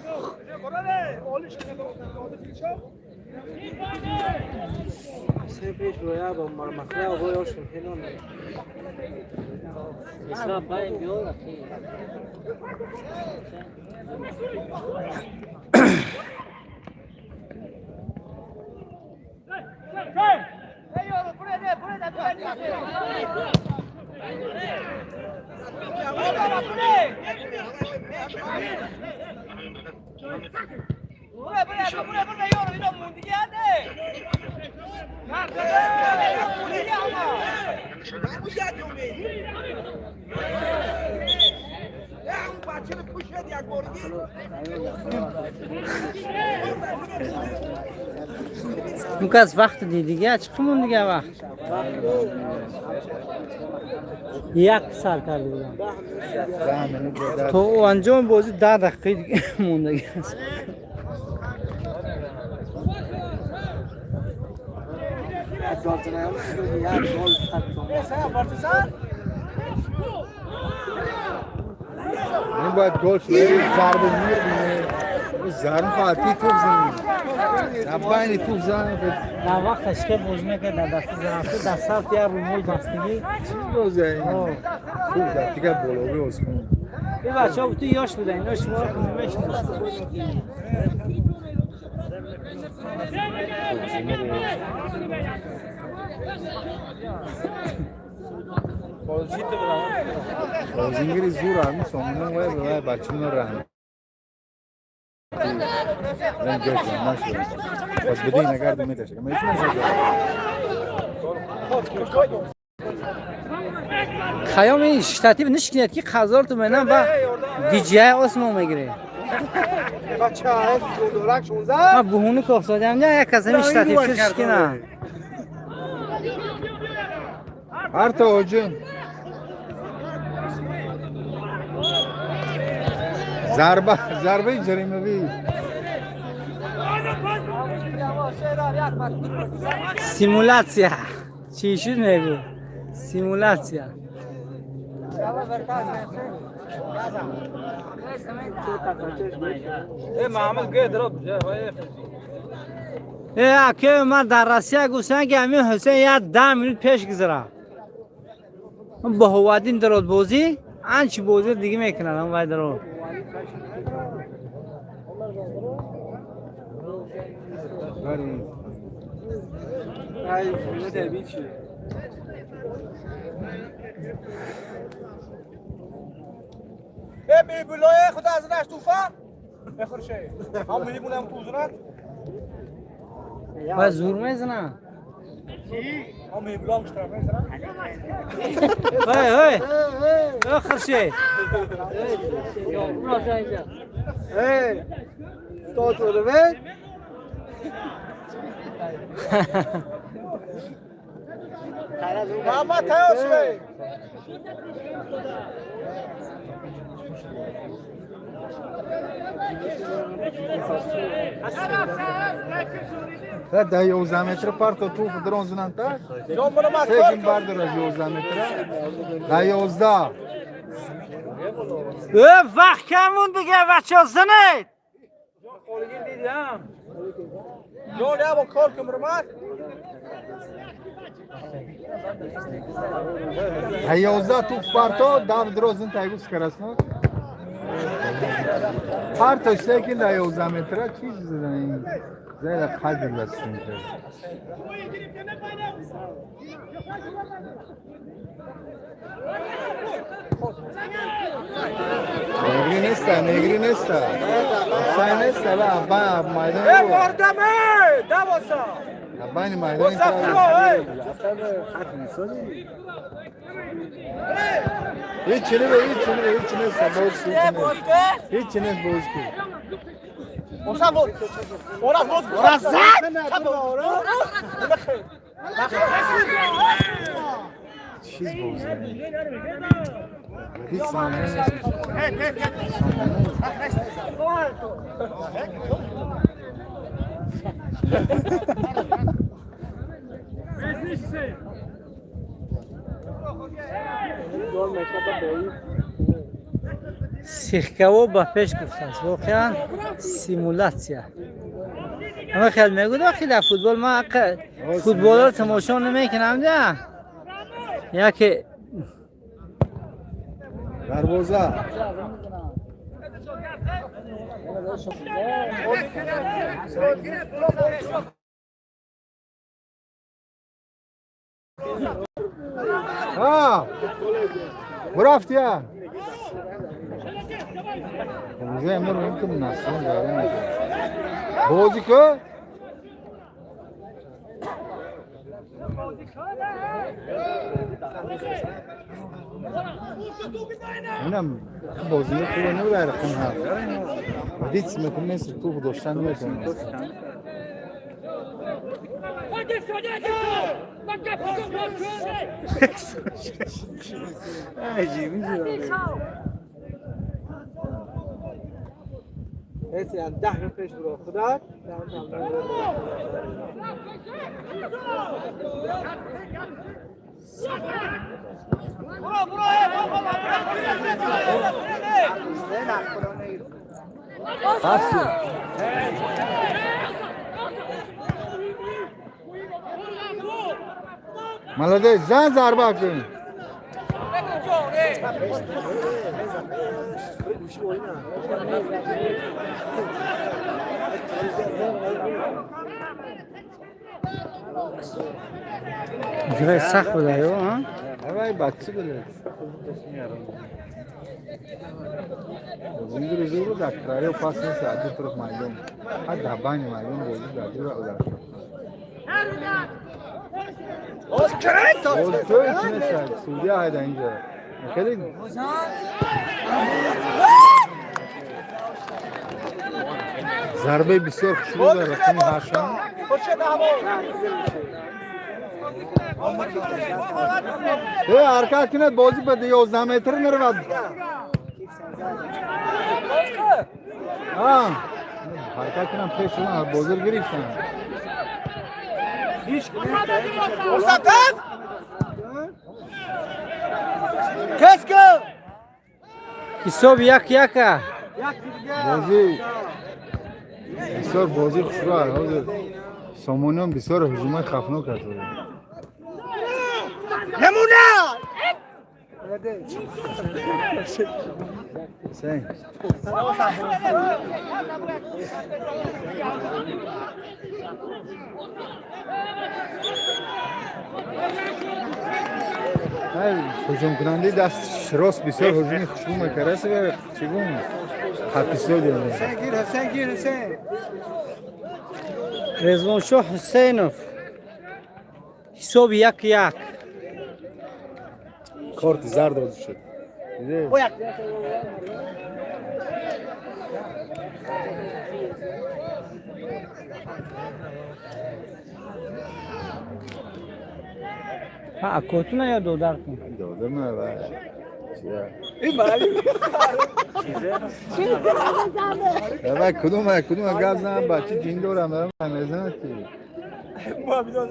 Мукас вақт дидига чӣ қимон дига, вақт як сар карда будам. 10 минут бо То анҷоми бозӣ 10 дақиқаи дига мондаги аст. Ин бояд гол шуд. Зарба мир зарм хати туп зан. Дар байни туп зан. Дар вақташ ки бозӣ мекард, дар дасти зарафта, дар сарти як румол бастагӣ. Чӣ бозӣ ин? Туп дар дигар болови осмон. Ин бачаҳо бутун ёш будан, ино шуморо намешиносанд. Бозингири зур ҳамин Сомониён вай вай бачамо раҳм. Зан ҷош нашуд. Пас бидин агар меташа. Мешинасад. Хаём, ин штатив нишкинед, ки қазорту менам ва DJI Осмо мегире. Ман буҳуну кофтодиам, не як кас ҳамин штатив шикина. Ҳар то ҳуҷум. Зарба, зарбаи ҷаримавӣ. Симулятсия чӣ шуд, мегӯ, симулятсия. Э, аке, ман дар Россия гуфтам, ки ҳамин Ҳусейн як 10 минут пеш гузара. Баҳоваддин дарод, бозӣ анчи бозӣ дига мекунад, ам вай дарод. Бари. خدا از نش طوفان بخورشه هم میمونم تو زرد. Вай зур мезана. هم میبلام اشتراک میزنم. Ой, ой, ой, Хуршед. Hey, تو رو ببین. محمد تیار شده. Дар 11 метра парто туп дрон зинанта. جان برو من. Сегин бардорад 11 метра. Дар 11. Э, вақт кам монд дига, бачаҳо, занед. جان یه با کار کن برو. Дар 11 туп парто, дав дро зин тайгу скоростно. Парто секин дар 11 метра чиз зин. Зайда қадр дастин. Негри неста, негри неста. Офсайд неста, ба ба майдон. Э, мардаме! Давоса! Байни майдон. Хат месозӣ? Ҳеҷ не, ҳеҷ не, ҳеҷ нест, боз ҳеҷ нест, боз ки. Чиз боз. Ҳеҷ саҳна нест. Сихкаво ба пеш гуфтааст, воқеан симулятсия. Ама хел мегӯд, охи дар футбол ман футболро тамошо намекунам, да яке. Дарвоза. Ҳа! Бурафтия. Рӯзаи мо рӯем ки наслон ҷараён мекунад. Бозӣ ку? Инам бозии хубе набуд, рақам ҳафт. Дид мекун нест, тух доштан наметавонад. Аҷибӣ шуд. 10 пеш буро худат. Пас. Молодец, зан зарба кун. Ҷои сахт буда ё, а? Давай бача буд. Зиндур зур дар краю пас нест, аз ду тараф майдон. Ҳа, дар байни майдон бозӣ дар ду удар шуд. Боз то ҳеҷ нест, судья ҳайда инҷо. Хеле зарбаи бисёр хушрӯ дар рақами ҳаштам. Э, ҳаракат кунад, бозӣ ба 11 метр наравад. А, ҳаракат кунам пеш шудан, бозир гирифтан. Фурсат! Кеско! Ҳисоб 1-1 а. Бозӣ бисёр бозӣ хушрӯ аст. Ҳозир Сомониён бисёр ҳуҷумаи хафнок аст. Намуна! Ҳусейн. Ҳуҷумкунандаи даст рост бисёр ҳуҷуми хушрӯ мекард. Чӣ гум? Хаписод. Ҳусейн гир, Ҳусейн гир, Ҳусейн. Резвоншоҳ Ҳусейнов, ҳисоби 1-1. Корти зард дода шуд. Диде? Ҳа, акотуна ё додаркун? Дода ма ва чия? Ва кудум гап зан, бача ҷин дорам, мезанад ки. Гап зан,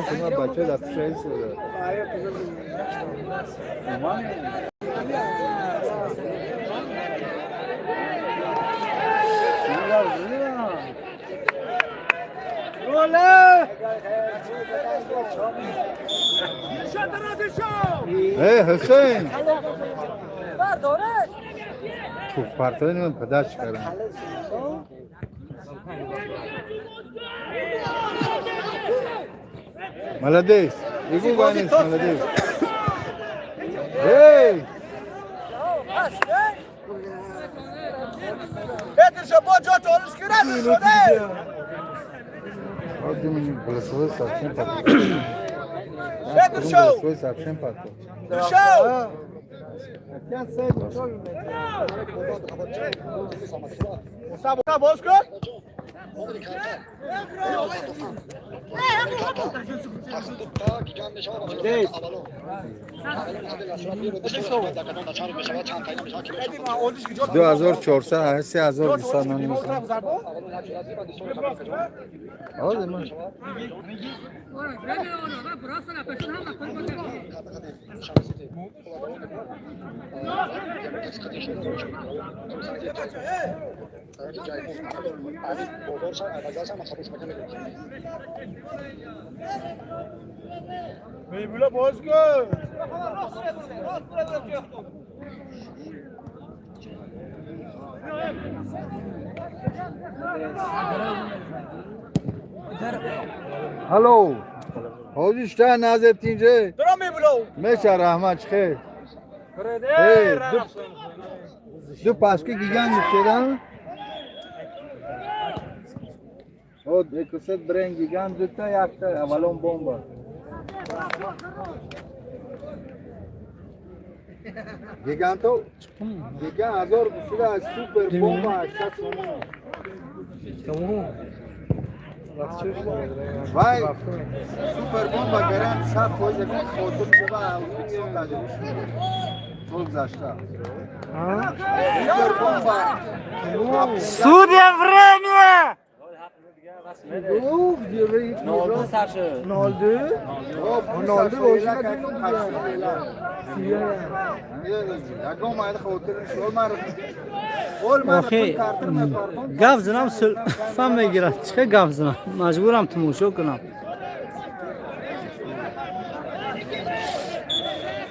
кудум бача дар пушта истода. Э, Ҳусейн! Тӯбпартои ним падар чӣ кардам? Молодец. Игу ванес, молодец. Эй! Голосовое сообщение потом. Голосовое сообщение потом. 2400, 3200 нанимисан. Ҳало, ҳоҷи шта назеб тинҷе меша, раҳмат, чӣ хел? Ду пашки гиган гифтедан од экосет брен гиган дута, якта аввалон бомба гиганто гиган 1200, супер бомба 800 сомон. Вай супер бомба гарант 100%, ягон хотир шава, Ӯзбекистон таҷриба шуд сол гузашта супер бомба. Судья, время! 02 Ronaldo бозӣ. Ягон майли хотир. Охи, гап занам, сулфа мегирад. Чӣ хел гап занам? Маҷбурам тамошо кунам.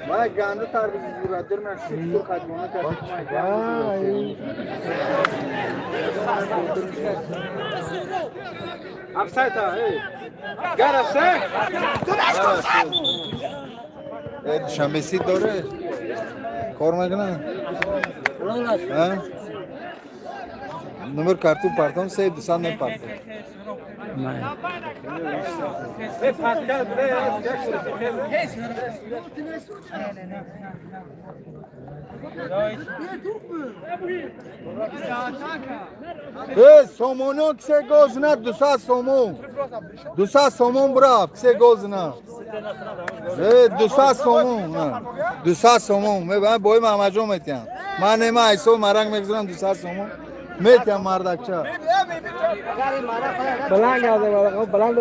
Вай ганда тарбизи зурадир мен шур қадмона кард. Вай. Офсайд, эй. Гар офсайд. Э, душанбе сид доре? Кор мекунад? А? Номер карту партом се 200 мепартом. Май. Э, сомониён кисе гол зинад, 200 сомон. 200 сомон бурафт, кисе гол зинад. Э, 200 сомон. 200 сомон. Мебарам бои Маҳмаджон метиҳам. Ман нема айсо маранг мегузарам, 200 сомон. Метиҳам мардакча. Баланд.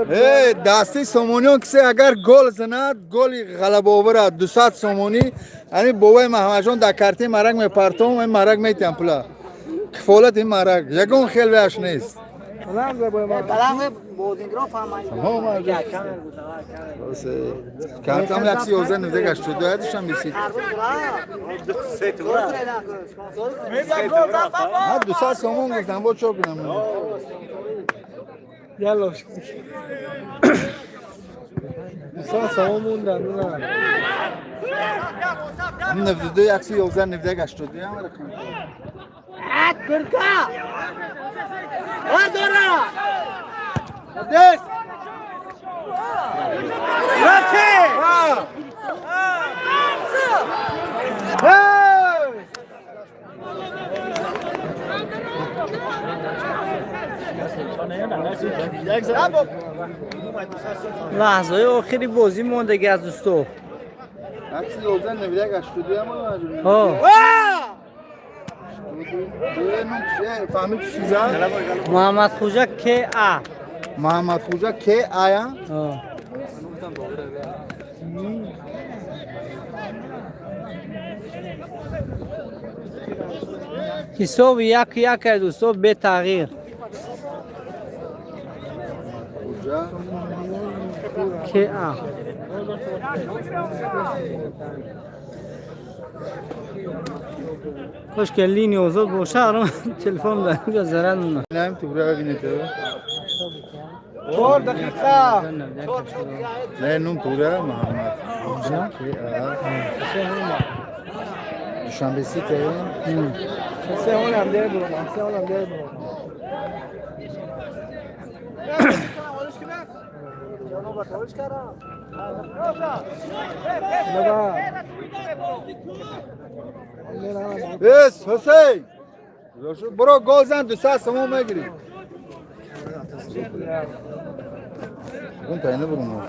Э, дасти сомониён кисе агар гол занад, голи ғалабаовара 200 сомонӣ, ани бобои Маҳмаджон дар картаи марак мепартом, ин марак метиҳам пула. Кифолат ин марак, ягон хел веаш нест. Баланд бой. Баланд бозингро фаҳманд. Картам 111 91 82 душанбе. Ма 200 сомон гуфтам, бо чо кунам? Ялло. 200 сомон мондан. 92 111 91 82 ҳам рақам. Курка! Дора! Молодец! Рафти! Hey! Лаҳзаҳои охири бозӣ мондагӣ аз дӯсто. 111 91 82 ҳам. Ҳо. Фаҳмид чӣ зад? Муҳаммадхӯҷа ка. Маҳаммадхӯҷа К ая. Ҳо. Ҳисоби 1-1 ай, дӯсто, бетағйир. Хӯҷа ка. Кош ки линии озод боша, аром телефон дар инҷо зарар мона. Нам тура бинете. 4 дақиқа. Не нум тура Муҳаммад. Душанбе Сити. Се онам дер бурам, се онам дер бурам. بس حسین برو گل زن 200 سوم میگیری. اون پایینه برو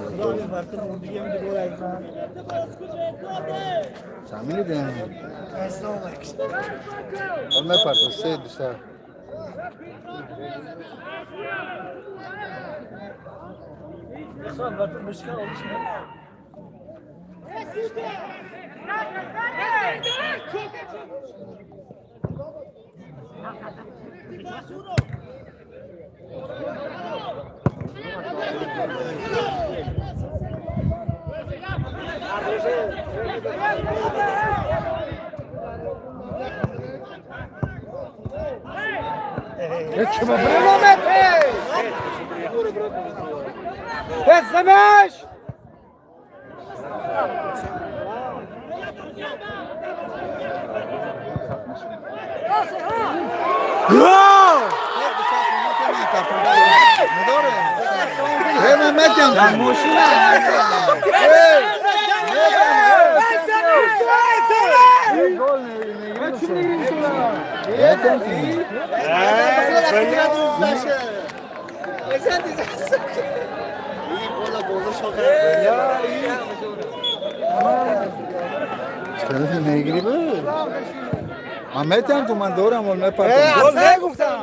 سامینی دیم. حال میپرد 3 200. بزنش. گل! من میتونم تو من دورم ولی میپرم. گل نگفتم.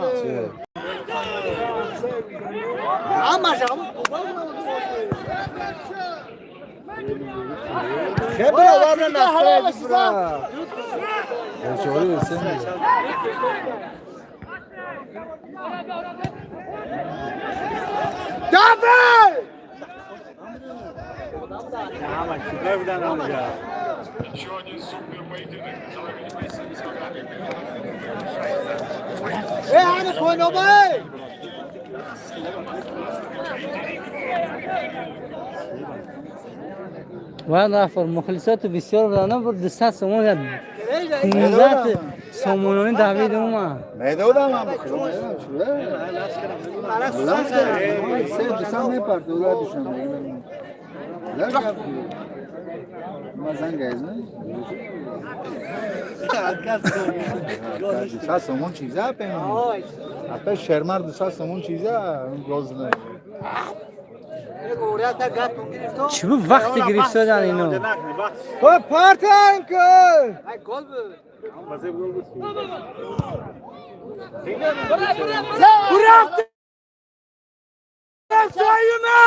خبره ورنه نصره برا. دافع! ای هنه پایین. ва нафар мухлисоту бисёр буданд, бур 200 сомон, 15 сомонони давид омад. Медодам ман бихӯрам. Мепард ما زنگ از 200 سومون چیزا پیم. اپه شرمر 200 سومون چیزا گاز نه. چی بود وقتی گرفت اینو؟ و پارتن کن. برفت سایونا.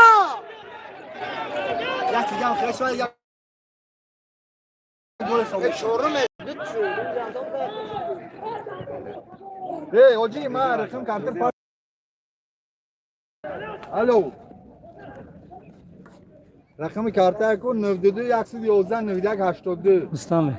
ای اوجی ما رقم کارت پار. الو رقم کارت کو 92 111 91 82. Рустам.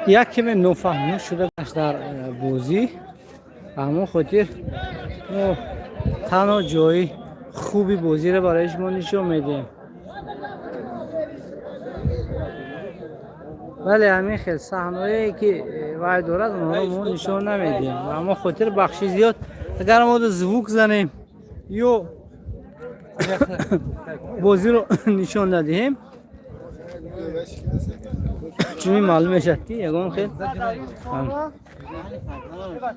Як каме нофаҳмӣ шуда гашт дар бозӣ. Ба ҳамон хотир мо танҳо ҷои хуби бозиро барои шумо нишон медиҳем. Вале ҳамин хел саҳнаое ки вай дорад, онҳоро мо нишон намедиҳем. Ба ҳамон хотир бахши зиёд, агар мо звук занем ё бозиро нишон надиҳем, чунин маълум мешавад, ки ягон хел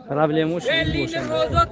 проблемо шуда бошад.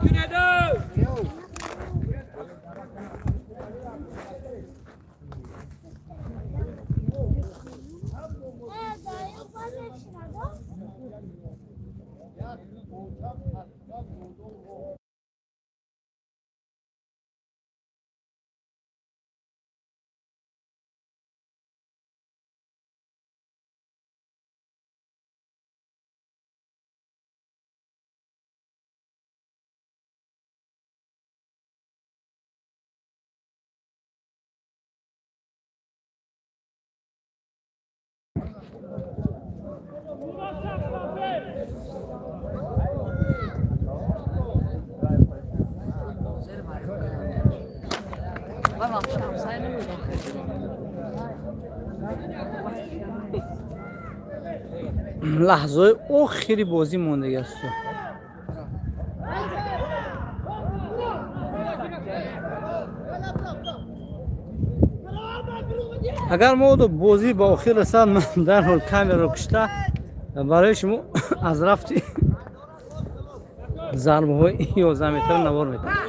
Лаҳзаҳои охири бозӣ мондагиасту. Агар мо бозӣ ба охир расад, ман дарҳол камераро кушта барои шумо аз рафти зарбаҳои 11 метр навор метавонам.